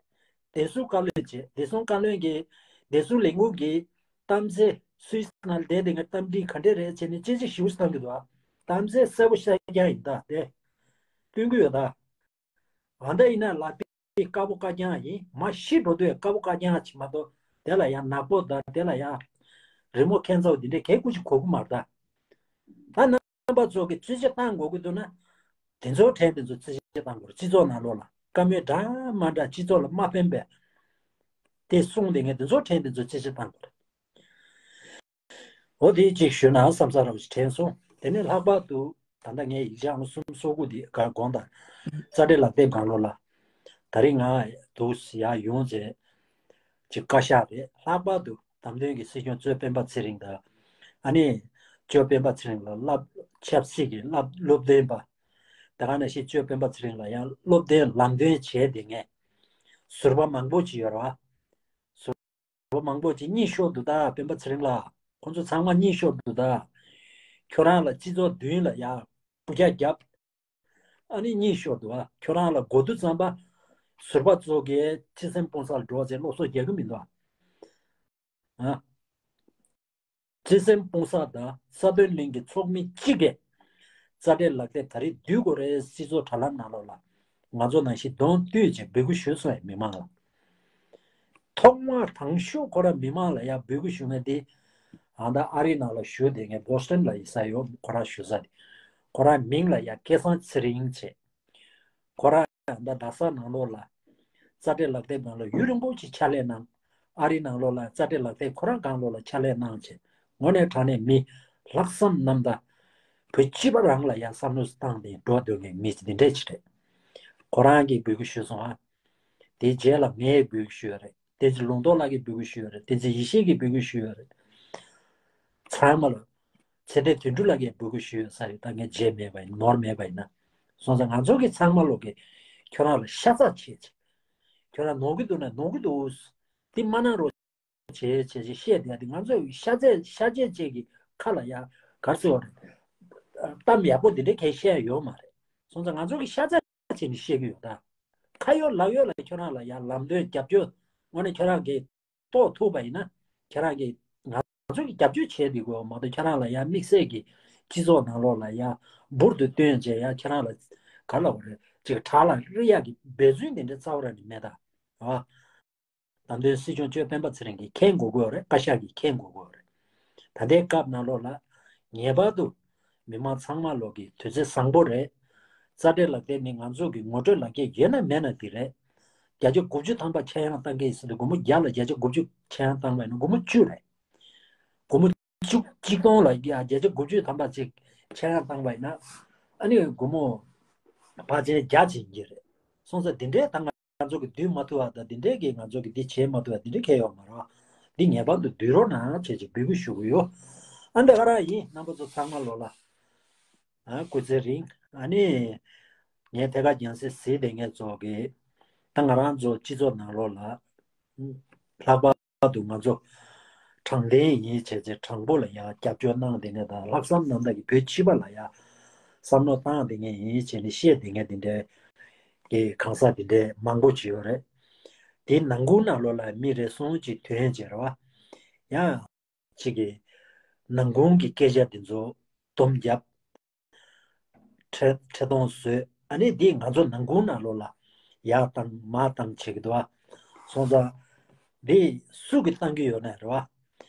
བདེ་སྲུང་བཀའ་བློན་བྱས། བདེ་སྲུང་བཀའ་བློན་གྱིས་བདེ་སྲུང་ལས་ཁུངས་ཀྱི་གཏམ་ཚེ་སུད་སི་ནང་བསྡད་དེ་ངས་གཏམ་དྲིས་ག་འདྲས་རེད་བྱས་ནས་དཔྱད་ཞིབ་ཞིབ་བཏང་གི་འདུག་ཨ། གཏམ་ཚེ་གསལ་པོ་ཤར་རྐྱང་ཡིན་ད་དེ། སྟོན་གི་ཡོད་ད། ཨ་ད་ཡིན་ན་ལག་པའི་དཀར་པོ་དཀར་རྐྱང་ཡིན། མ་ཤི་འགྲོ་དུས་དཀར་པོ་དཀར་རྐྱང་ཅིག་མ་གཏོགས། དེ་ལ་ཡང་ནག་པོ་དང་དེ་ལ་ཡང་རི་མོ་ཁྱད་མཚར་བ་འདི་འདྲའི་གད་སྐུ་ཅིག་གོ་གི་མ་རེད་ད། ད་རྣམ་པ་ཚོ་གི་རྩོད་གཞི་བཏང་དགོས་ཀྱི་འདུག་ན། དེ་ཚོ་དྲན་དེ་ཚོ་རྩོད་གཞི་བཏང་དགོས་རེད། སྤྱི་ཚོགས་ནང་ལོགས་ལ་བཀའ་མོལ་འདྲ་མ་འདྲ་སྤྱི་ཚོགས་ལ་མ་ཕན་པའི་དེ་གསུངས་དེ་ངས་དེ་ཚོ་དྲན་དེ་ཚོ་རྩོད་གཞི་བཏང་དགོས་རེད། འོ་དེ་གཅིག་ཞུས་ན་བསམ་ས་ར་བ་ཞིག་དྲན་སོང་། དེ་ནས་ལྷག་པར་དུ་ད་ལྟ་ངས་ཡིག་ཆ་ཨང་གསུམ་སོ་དགུ་དེ་གར་དགོངས་དག་རྩ་འགྲེལ་ལག་དེབ་སྒང་ལོགས་ལ། ད་རིང་ང་འདུག་ཡར་ཡོང་བྱས་ཅིག་བཀའ་ཤག་རེད། ལྷག་པར་དུ་བདམས་ཐོན་གྱི་སྲིད་སྐྱོང་གཙོས་སྤེན་པ་ཚེ་རིང་དང་། ཨ་ནི་གཙོས་སྤེན་པ་ཚེ་རིང་ལ་བསླབ་ཆབ་སྲིད་ཀྱི་བསླབ་སློབ་སྟོན་པ། ད་ག་ནང་བཞིན་གཙོས་སྤེན་པ་ཚེ་རིང་ལ་ཡང་སློབ་སྟོན་ལམ་སྟོན་བྱས་དེ་ངས་ཟུར་པ་མང་པོ་ཅིག་ཡོད་རེད་བ། ཟུར་པ་མང་པོ་ཅིག་གཉིད་ཤོར་འདུག་ད་སྤེན་པ་ཚེ་རིང་ལགས། ཁོང་ཚོ་ཚང་མ་གཉིད་ཤོར་འདུག་ད། ཁྱོད་རང་ལ་སྤྱི་ཚོགས་མདུན་ལ་ཡ་སྤུ་རྒྱག་བརྒྱབ། ཨ་ནི་གཉིད་ཤོར་འདུག་ཨ། ཁྱོད་རང་ལ་གོ་དུས་ཙམ་པ་ཟུར་པ་ཚོ་གིས་ཁྲི་སེམས་སྤུངས་ས་ལ་འགྲོ་བྱས་སློབ་གསོ་རྒྱག་གི་མི་འདུག་ཨ། ཨ། ཁྲི་སེམས་སྤུངས་ས་དང་ས་བརྟོལ་གླིང་གི་ཚོགས་མི་གཅིག་གིས་རྩ་འགྲེལ་ལག་དེབ་ད་རེས་བསྡུ་དགོས་རེད། སྤྱི་ཚོགས་དྲ་ལམ་ནང་ལོགས་ལ་ང་ཚོ་ནང་བཞིན་གདོང་བསྟུད་ཅིག་འབོད་སྐུལ་ཞུས་སོང་ཡ། མི་མང་ལ། ཐོག་མར་དང་ཤོས་ཁོ་རང་མི་མང་ལ་ཡ་འབོད་སྐུལ་ཞུ་མཁན་དེ། ཨ་ད་ཨ་རི་ནང་ལ་བཞུགས་བསྡད་མཁན་བོ་སི་ཊོན་ལ་ཡིན་ས་ཡོད། ཁོ་རང་བཞུགས་ས་དེ། ཁོ་རང་མིང་ལ་ཡ་སྐལ་བཟང་ཚེ་རིང་བྱས། ཁོ་རང་ད་རྡ་ས་ནང་ལོགས་ལ་རྩ་འགྲེལ་ལག་དེབ་ནང་ལ་ཡུན་རིང་པོ་ཅིག་ཕྱག་ལས་གནང་། ཨ་རི་ནང་ལོགས་ལ་རྩ་འགྲེལ་ལག་དེབ་ཁོ་རང་སྒང་ལོགས་ལ་ཕྱག་ལས་གནང་བྱས། དངོས་གནས་དྲང་གནས་མི་ལྷག་བསམ་རྣམ་དག་བོད་སྤྱི་པ་རང་ལ་ཡང་བསམ་བློ་བཏང་སྟེ་འགྲོ་སྡོད་མཁན་མི་འདི་འདྲས་ཅིག་རེད། ཁོ་རང་གིས་འབོད་སྐུལ་ཞུས་སོང་ཨ། དེའི་རྗེས་ལ་ངས་འབོད་སྐུལ་ཞུས་ཡོད་རེད། དེ་ཚེ་ལུང་རྟོགས་ལགས་ཀྱིས་འབོད་སྐུལ་ཞུས་ཡོད་རེད། དེ་ཚེ་ཡེ་ཤེས་ཀྱིས་འབོད་སྐུལ་ཞུས་ཡོད་རེད། ཚང་མ་ལ། ཚེ་བརྟན་དོན་གྲུབ་ལགས་ཀྱིས་འབོད་སྐུལ་ཞུས་ཡོད་ས་རེད། ད་ངས་བརྗེད་མེད་པ་ཡིན་ནོར་མེད་པ་ཡིན་ན། སོང་ཙང་ང་ཚོ་གི་ཚང་མ་ལོག་གི་ཁྱོད་རང་ལ་ཤ་ཚ་བྱེད་ཅིག་ཁྱོད་རང་ནོར་གི་འདུག་ན་ནོར་གི་འདུག་དེ་མ་གནང་རོགས་བྱེད་བྱེད་ཅེས་བཤད་བསྡད་དེ། ང་ཚོས་ཤ་ཚ་ཤ་ཚ་བཅས་ཀྱི་ཁ་ལ་ཡ་གར་སོ་རེད། གཏམ་ཡག་པོ་འདི་འདྲ་གས་བཤད་ཡོད་མ་རེད། སོང་ཙང་ང་ཚོ་གི་ཤ་ཚ་བྱས་ནས་བཤད་གི་ཡོད་ད། ཁ་ཡོད་ལག་ཡོད་ལ་ཁྱོད་རང་ལ་ཡ་ལམ་སྟོན་རྒྱབ་སྐྱོར་དངོས་གནས་ཁྱོད་རང་གིས་རྟོགས་ཐུབ་པ་ཡིན་ན། ཁྱེད་རང་གིས་ང་ཚོ་གི་རྒྱབ་སྐྱོར་བྱས་འདི་དགོས་མ་གཏོགས། ཁྱེད་རང་ལ་ཡ་དམིགས་བསལ་གྱི་སྤྱི་ཚོགས་ནང་ལོགས་ལ་ཡ་འབུར་དུ་བཏོན་བྱས་ཡ་ཁྱེད་རང་ལ་ག་ལ་བ་རེད་ཅིག་དྲག་ལ་རི་ཡག་གི་འབད་བརྩོན་དེ་འདྲ་རྩ་བ་རང་ནས་མེད་ད། ཨ། བདམས་ཐོན་སྲིད་སྐྱོང་གཙོས་སྤེན་པ་ཚེ་རིང་གིས་མཁྱེན་དགོས་ཀྱི་ཡོད་རེད། བཀའ་ཤག་གིས་མཁྱེན་དགོས་ཀྱི་ཡོད་རེད། ད་ལྟའི་སྐབས་ནང་ལོགས་ལ་ངེས་པར་དུ་མི་མང་ཚང་མ་ལོག་གི་དུས་ཚོད་བཟང་པོ་རེད། རྩ་འགྲེལ་ལག་དེབ་ནི་ང་ཚོ་གི་ངོ་སྤྲོད་ལག་ཁྱེར་ཡོད་ན་མེད་ན་དེ་རེད། བརྒྱ་ཆ་དགུ་བཅུ་ཐམ་པ་ཆག་ཡང་བཏང་གི་ཡིན་ཟེར་དུས། སྒོར་མོ་བརྒྱ་ལ་བརྒྱ་ཆ་དགུ་བཅུ་ཆག་ཡང་བཏང་བ་ཡིན་ན་སྒོར་མོ་བཅུ་རེད། སྒོར་མོ་ བཅུ་གཅིག་སྟོང་ལ་ཡ་བརྒྱ་ཆ་དགུ་བཅུ་ཐམ་པ་ཅིག་ཆད་ཡང་བཏང་བ་ཡིན་ན། ཨ་ནི་སྒོར་མོ་བར་ཆད་བརྒྱ་ཅིག་ཡིན་གྱི་རེད། སོང་ཙང་འདི་འདྲའི་ད་ང་ཚོ་གི་བསྡུ་མ་ཐུབ་པ་དང་། འདི་འདྲའི་གི་ང་ཚོ་གི་འདི་བྱེད་མ་ཐུབ་པ་འདི་འདྲའི་གལ་ཡོད་མ་རེད་བ། འདི་ངེས་པར་དུ་བསྡུ་རོགས་གནང་བྱས་ཅིག་འབོད་སྐུལ་ཞུ་གི་ཡོད། ཨ་འདྲ་ག་རང་ཡིན། རྣམ་པ་ཚོ་ཚང་མ་ལོ་ལ། ཨ་སྐུ་ཚེ་རིང་། ཨ་ནི་ངས་ཐད་ཀར་རྒྱང་སྲིང་གཟིགས་བསྡད་མཁན་ཚོ་གི་ད་ང་རང་ཚོ་སྤྱི་ཚོགས་ནང་ལོགས་ལ་ལྷག་པར་དུ་ང་ཚོ་དྲང་བདེན་ཡིན་བྱས་ཚེ་དྲང་པོ་ལ་ཡང་རྒྱབ་སྐྱོར་གནང་བསྡད་མཁན་དང་། ལྷག་བསམ་རྣམ་དག་གིས་བོད་སྤྱི་པ་ལ་ཡང་བསམ་བློ་བཏང་བསྡད་མཁན་ཡིན་བྱས་ནས་བཤད་བསྡད་མཁན་དེ་འདྲའི་གི་གང་ཟག་དེ་འདྲའི་མང་པོ་ཅིག་ཡོད་རེད། དེའི་ནང་ཁུལ་ནང་ལོགས་ལ་མི་རེ་ཟུང་ཅིག་ཐོན་བྱས་རེད་བ། ཡང་ཅིག་གི་ནང་ཁུལ་གྱི་སྐད་ཆ་དེ་ཚོ་སྡོམ་རྒྱབ། འཕྲེད་འཕྲེད་གཏོང་བཟོས། ཨ་ནི་འདི་ང་ཚོ་ནང་ཁུལ་ནང་ལོགས་ལ་ཡར་བཏང་མར་བཏང་བྱེད་ཀྱི་འདུག་བ། སོང་ཙང་འདི་སུ་གིས་བཏང་གི་ཡོད་ན་རེད་བ།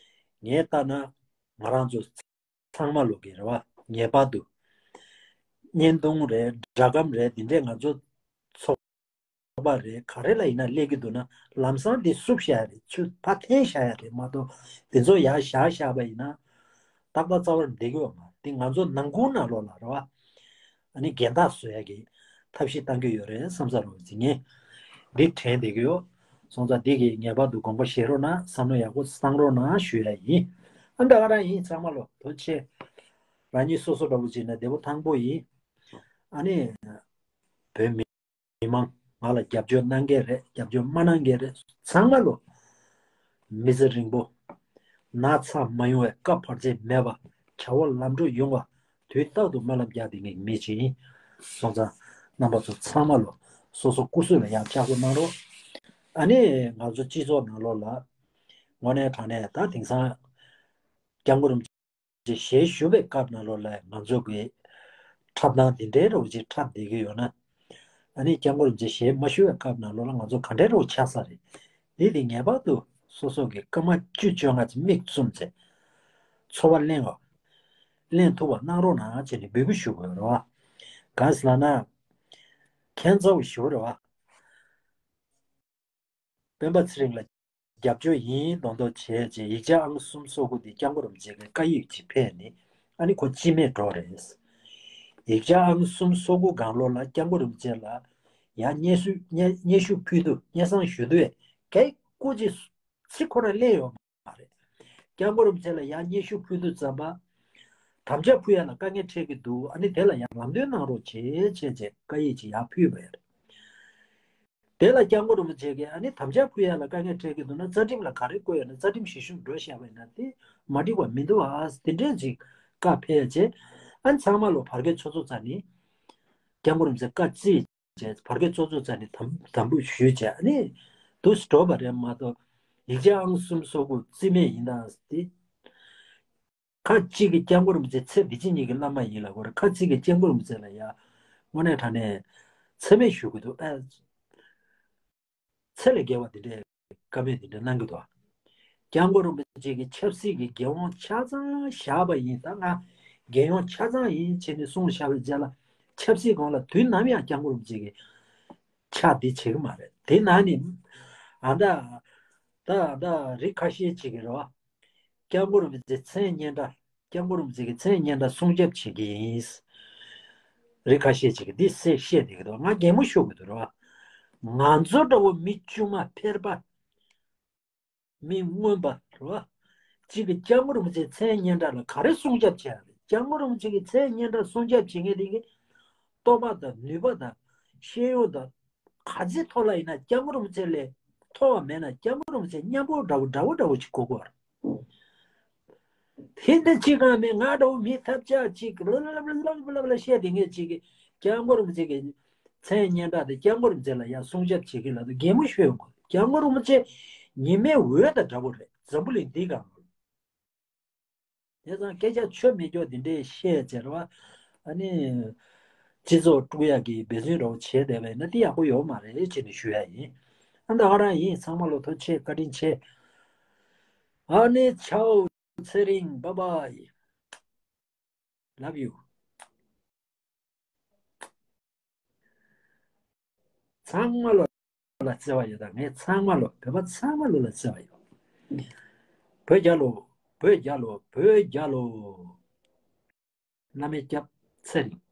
ངས་ལྟ་ན་ང་རང་ཚོ་ཚང་མ་ལོག་གི་རེད་བ། ངེས་པར་དུ་བརྙན་ཐུང་རེད། སྒྲ་སྒམ་རེད། འདི་འདྲས་ང་ཚོ་ཚོགས་པ་རེད། ག་རེ་ལ་ཡིན་ན་སླེབས་ཀྱི་འདུག་ན་ལམ་སང་དེ་བསུབ་བཞག་ཡ་རེད། ཆུ་ཕར་འཐེན་བཞག་ཡ་རེད་མ་གཏོགས། དེ་ཚོ་ཡར་བཞག་བཞག་པ་ཡིན་ན་ཏག་ཏག་རྩ་བར་བསྡད་ཀྱི་ཡོད་མ་རེད། དེ་ང་ཚོ་ནང་ཁུལ་ནང་ལོགས་ལ་རེད་བ། ཨ་ནི་འགལ་ཟླ་བཟོ་ཡ་གི་ཐབས་ཤེས་བཏང་གི་ཡོད་རེད་བསམ་ས་རོགས་ཟིན་ངེས། འདི་དྲན་བསྡད་ཀྱི་ཡོད། སོང་ཙང་འདི་གི་ངེས་པར་དུ་དགོངས་པ་བཞེས་རོགས་གནང་། བསམ་བློ་ཡག་པོ་བཏང་རོགས་གནང་ཞུ་ཡ་ཡིན། ཨ་འདྲ་ག་རང་ཡིན། ཚང་མ་ལོ་ཐུགས་རྗེ་ཆེ། རང་ཉིད་སོ་སོ་འདྲ་པོ་བྱས་ན་བདེ་པོ་ཐང་པོ་ཡིན། ཨ་ནི་བོད་མི་མི་མང་ང་ལ་རྒྱབ་སྐྱོར་གནང་མཁན་རེད། རྒྱབ་སྐྱོར་མ་གནང་མཁན་རེད། ཚང་མ་ལོ་མི་ཚེ་རིང་པོ། ན་ཚ་མ་ཡོང་བའི་སྐབས་བར་ཆད་མེད་པ། བྱ་བ་ལམ་འགྲོ་ཡོང་བ། དུས་རྟག་ཏུ་སྨོན་ལམ་རྒྱག་བསྡད་མཁན་གྱི་མི་ཅིག་ཡིན། སོང་ཙང་རྣམ་པ་ཚོ་ཚང་མ་ལོ་སོ་སོ་སྐུ་གཟུགས་ལ་ཡང་ལྕགས་པོ་གནང་རོགས། ཨ་ནི་ང་ཚོ་སྤྱི་ཚོགས་ནང་ལོགས་ལ་དངོས་གནས་དྲང་གནས་ད་དེང་སང་སྐྱབས་མགོན་རིན་པོ་ཅེས་ཞལ་བཞུགས་པའི་སྐབས་ནང་ལོགས་ལ་ང་ཚོ་གི་འཁྲབ་སྟངས་འདི་འདྲའི་རོགས་ཅིག་འཁྲབ་བསྡད་ཀྱི་ཡོད་ན། ཨ་ནི་སྐྱབས་མགོན་རིན་པོ་ཆེ་ཞལ་མ་བཞུགས་པའི་སྐབས་ནང་ལོགས་ལ་ང་ཚོ་ག་འདྲའི་རོགས་ཆགས་ས་རེད། འདི་དེ་ངེས་པར་དུ་སོ་སོ་གི་སྐར་མ་བཅུ་བཅོ་ལྔ་ཅིག་མིག་བཙུམ་བྱས་ཚོར་བ་གླེང་བ། གླེང་ཐུབ་པ་གནང་རོགས་གནང་བྱས་ནས་འབོད་སྐུལ་ཞུ་དགོས་རེད་བ། གང་ཟེར་ལབ་ན། ཁྱད་མཚར་པོ་ཞིག་རེད་བ། སྤེན་པ་ཚེ་རིང་ལ་རྒྱབ་སྐྱོར་ཡིན་མདོག་མདོག་བྱས་བྱས་ཡིག་ཆ་ཨང་གསུམ་སོ་དགུ་དེ་སྐྱབས་མགོན་རིན་པོ་ཆེ་གི་བཀའ་ཡིག་ཅིག་ཕེབས་ནས་ཨ་ནི་ཁོ་སྤྱི་མེད་འགྲོ་རེད། ཡིག་ཆ་ཨང་གསུམ་སོ་དགུ་སྒང་ལོགས་ལ་སྐྱབས་མགོན་རིན་པོ་ཆེ་ལ་ཡང་སྙན་ཞུ་སྙན་སྙན་ཞུ་ཕུལ་དུས་སྙན་སེང་ཞུ་དུས་གས་སྐུ་མཁྱེན་ཚིག་ཁོ་རང་གླེང་ཡོད་མ་རེད། སྐྱབས་མགོན་རིན་པོ་ཆེ་ལ་ཡང་སྙན་ཞུ་ཕུལ་དུས་ཙམ་པ། དམ་བཅའ་ཕུལ་ཡ་ལ་དཀའ་ངལ་འཕྲད་ཀྱི་འདུག་ཨ་ནི་དེ་ལ་ཡང་ལམ་སྟོན་གནང་རོགས་བྱེད་བྱས་བྱས་བཀའ་ཡིག་ཅིག་ཡར་ཕུལ་བ་རེད། དེ་ལ་སྐྱབས་མགོན་རིན་པོ་ཆེ་གིས་ཨ་ནི་དམ་བཅའ་ཕུལ་ཡ་ལ་དཀའ་ངལ་འཕྲད་ཀྱི་འདུག་ན་རྩ་ཁྲིམས་ལ་ག་རེ་བཀོད་ཡོད་ན་རྩ་ཁྲིམས་གཞིར་བཞག་འགྲོ་བཞག་པ་ཡིན་ན་དེ་མ་འགྲིག་པ་མི་འདུག་ཨ། དེ་འདྲས་ཅིག་བཀའ་ཕེབས་བྱས་ཨ་ནི་ཚང་མ་ལོ་བར་བརྒལ་ཚོགས་གཙོ་རྩ་ནས་སྐྱབས་མགོན་རིན་པོ་ཆེ་བཀའ་བརྩིས་བྱས་བར་བརྒལ་ཚོགས་གཙོ་རྩ་ནས་དམ་དམ་འབུལ་ཞུས་བྱས་ཨ་ནི་འདུག་སེ་འགྲོ་བ་རེད་མ་གཏོགས་ཡིག་ཆ་ཨང་གསུམ་སོ་དགུ་རྩིས་མེད་ཡིན་ད་དེ། ཁ་ཅིག་གིས་སྐྱབས་མགོན་རིན་པོ་ཆེ་ཚེ་འདི་ཕྱི་གཉིས་ཀྱི་བླ་མ་ཡིན་ལབ་ཀྱི་ཡོད་རེད། ཁ་ཅིག་གིས་སྐྱབས་མགོན་རིན་པོ་ཆེ་ལ་ཡ་དངོས་གནས་དྲང་གནས་མཚན་སྨད་ཞུ་གི་འདུག་ཨ། ཚད་ལས་བརྒལ་བ་དེ་འདྲའི་བཀའ་མོལ་དེ་འདྲ་གནང་གི་འདུག་སྐྱབས་མགོན་རིན་པོ་ཆེ་གི་ཆབ་སྲིད་ཀྱི་འགན་དབང་ཆ་ཚང་བཞག་པ་ཡིན། ད་ང་རྒྱལ་ཡོངས་ཆ་ཚང་ཡིན་བྱས་ནས་གསུངས་བཞག་པའི་རྗེས་ལ་ཆབ་སྲིད་སྒང་ལ་དུས་ནམ་ཡང་སྐྱབས་མགོན་རིན་པོ་ཆེ་གི་ཕྱག་འདི་བྱེད་ཀྱི་མ་རེད། དེ་ནང་ནས་ཨ་མདའ་ད་ད་རིགས་ཁ་ཤས་ཅིག་གིས་རེད་བ། སྐྱབས་མགོན་རིན་པོ་ཆེ་མཚན་སྙན་གྲགས། སྐྱབས་མགོན་རིན་པོ་ཆེ་གི་མཚན་སྙན་གྲགས་སྲུང་སྐྱོབ་བྱེད་ཀྱི་ཡིན། རིགས་ཁ་ཤས་ཅིག་གིས་འདི་སེ་བཤད་བསྡད་ཀྱི་འདུག་ང་གད་མོ་ཤོར་གྱི་འདུག་རེད་བ། ང་ཚོ་འདྲ་བོ་མི་དཀྱུས་མ་ཕལ་པ། མི་མངོན་པ་རེད་བ། གཅིག་གིས་སྐྱབས་མགོན་རིན་པོ་ཆེའི་མཚན་སྙན་གྲགས་ལ་ག་རེ་སྲུང་སྐྱོབ་བྱེད་ཡ་རེད། སྐྱབས་མགོན་རིན་པོ་ཆེ་གི་མཚན་སྙན་གྲགས་སྲུང་སྐྱོབ་བྱེད་མཁན་དེ་གི་རྟོགས་པ་དང་ནུས་པ་དང་ཤེས་ཡོན་དང་ག་ཚད་མཐོ་ལ་ཡིན་ན་སྐྱབས་མགོན་རིན་པོ་ཆེ་ལས་མཐོ་བ་མེད་ན་སྐྱབས་མགོན་རིན་པོ་ཆེ་མཉམ་པོ་འདྲ་བོ་འདྲ་བོ་འདྲ་བོ་ཅིག་གོ་དགོས་རེད། དེ་འདྲ་ཅིག་གང་མེད་ང་འདྲ་བོ་མི་ཐབས་ཆག་ཅིག་ལ་ལ་ལ་བཤད་དེ་ངས་ཅིག་གི་སྐྱབས་མགོན་རིན་པོ་ཆེ་གི་མཚན་སྙན་གྲགས་དེ་སྐྱབས་མགོན་རིན་པོ་ཆེ་ལ་ཡང་སྲུང་སྐྱོབ་བྱེད་ཀྱི་ལ་དུ་གད་མོ་ཤོར་ཡོང་གི། སྐྱབས་མགོན་རིན་པོ་ཆེ་ཉི་མའི་འོད་དང་འདྲ་བོ་རེད། འཛམ་བུ་གླིང་འདི་གང་། དེ་ཙང་སྐད་ཆ་ཆོ་མེད་ཀྱོག་འདི་འདྲས་བཤད་ཟེར་བ། ཨ་ནི། སྤྱི་ཚོགས་དཀྲུག་ཡག་གི་འབད་བརྩོན་རོགས་བྱས་བསྡད་པ་ཡིན་ན་དེ་ཡག་པོ་ཡོད་མ་རེད་ཅེས་ནས་ཞུ་ཡ་ཡིན། ཨ་ད་ག་རང་ཡིན། ཚང་མ་ལོ་ཐུགས་རྗེ་ཆེ་བཀའ་དྲིན་ཆེ། ཨ་ནི་ཆའོ། ཚེ་རིང་། Bye bye. Love you. ཚང་མ་ལོ་ལ་བརྩེ་བ་ཡོད་ད། ངས་ཚང་མ་ལོ་བོད་པ་ཚང་མ་ལོ་ལ་བརྩེ་བ་ཡོད། བོད་རྒྱལ་ལོ། བོད་རྒྱལ་ལོ། བོད་རྒྱལ་ལོ། བླ་མའི་སྐྱབས་ཚེ་རིང་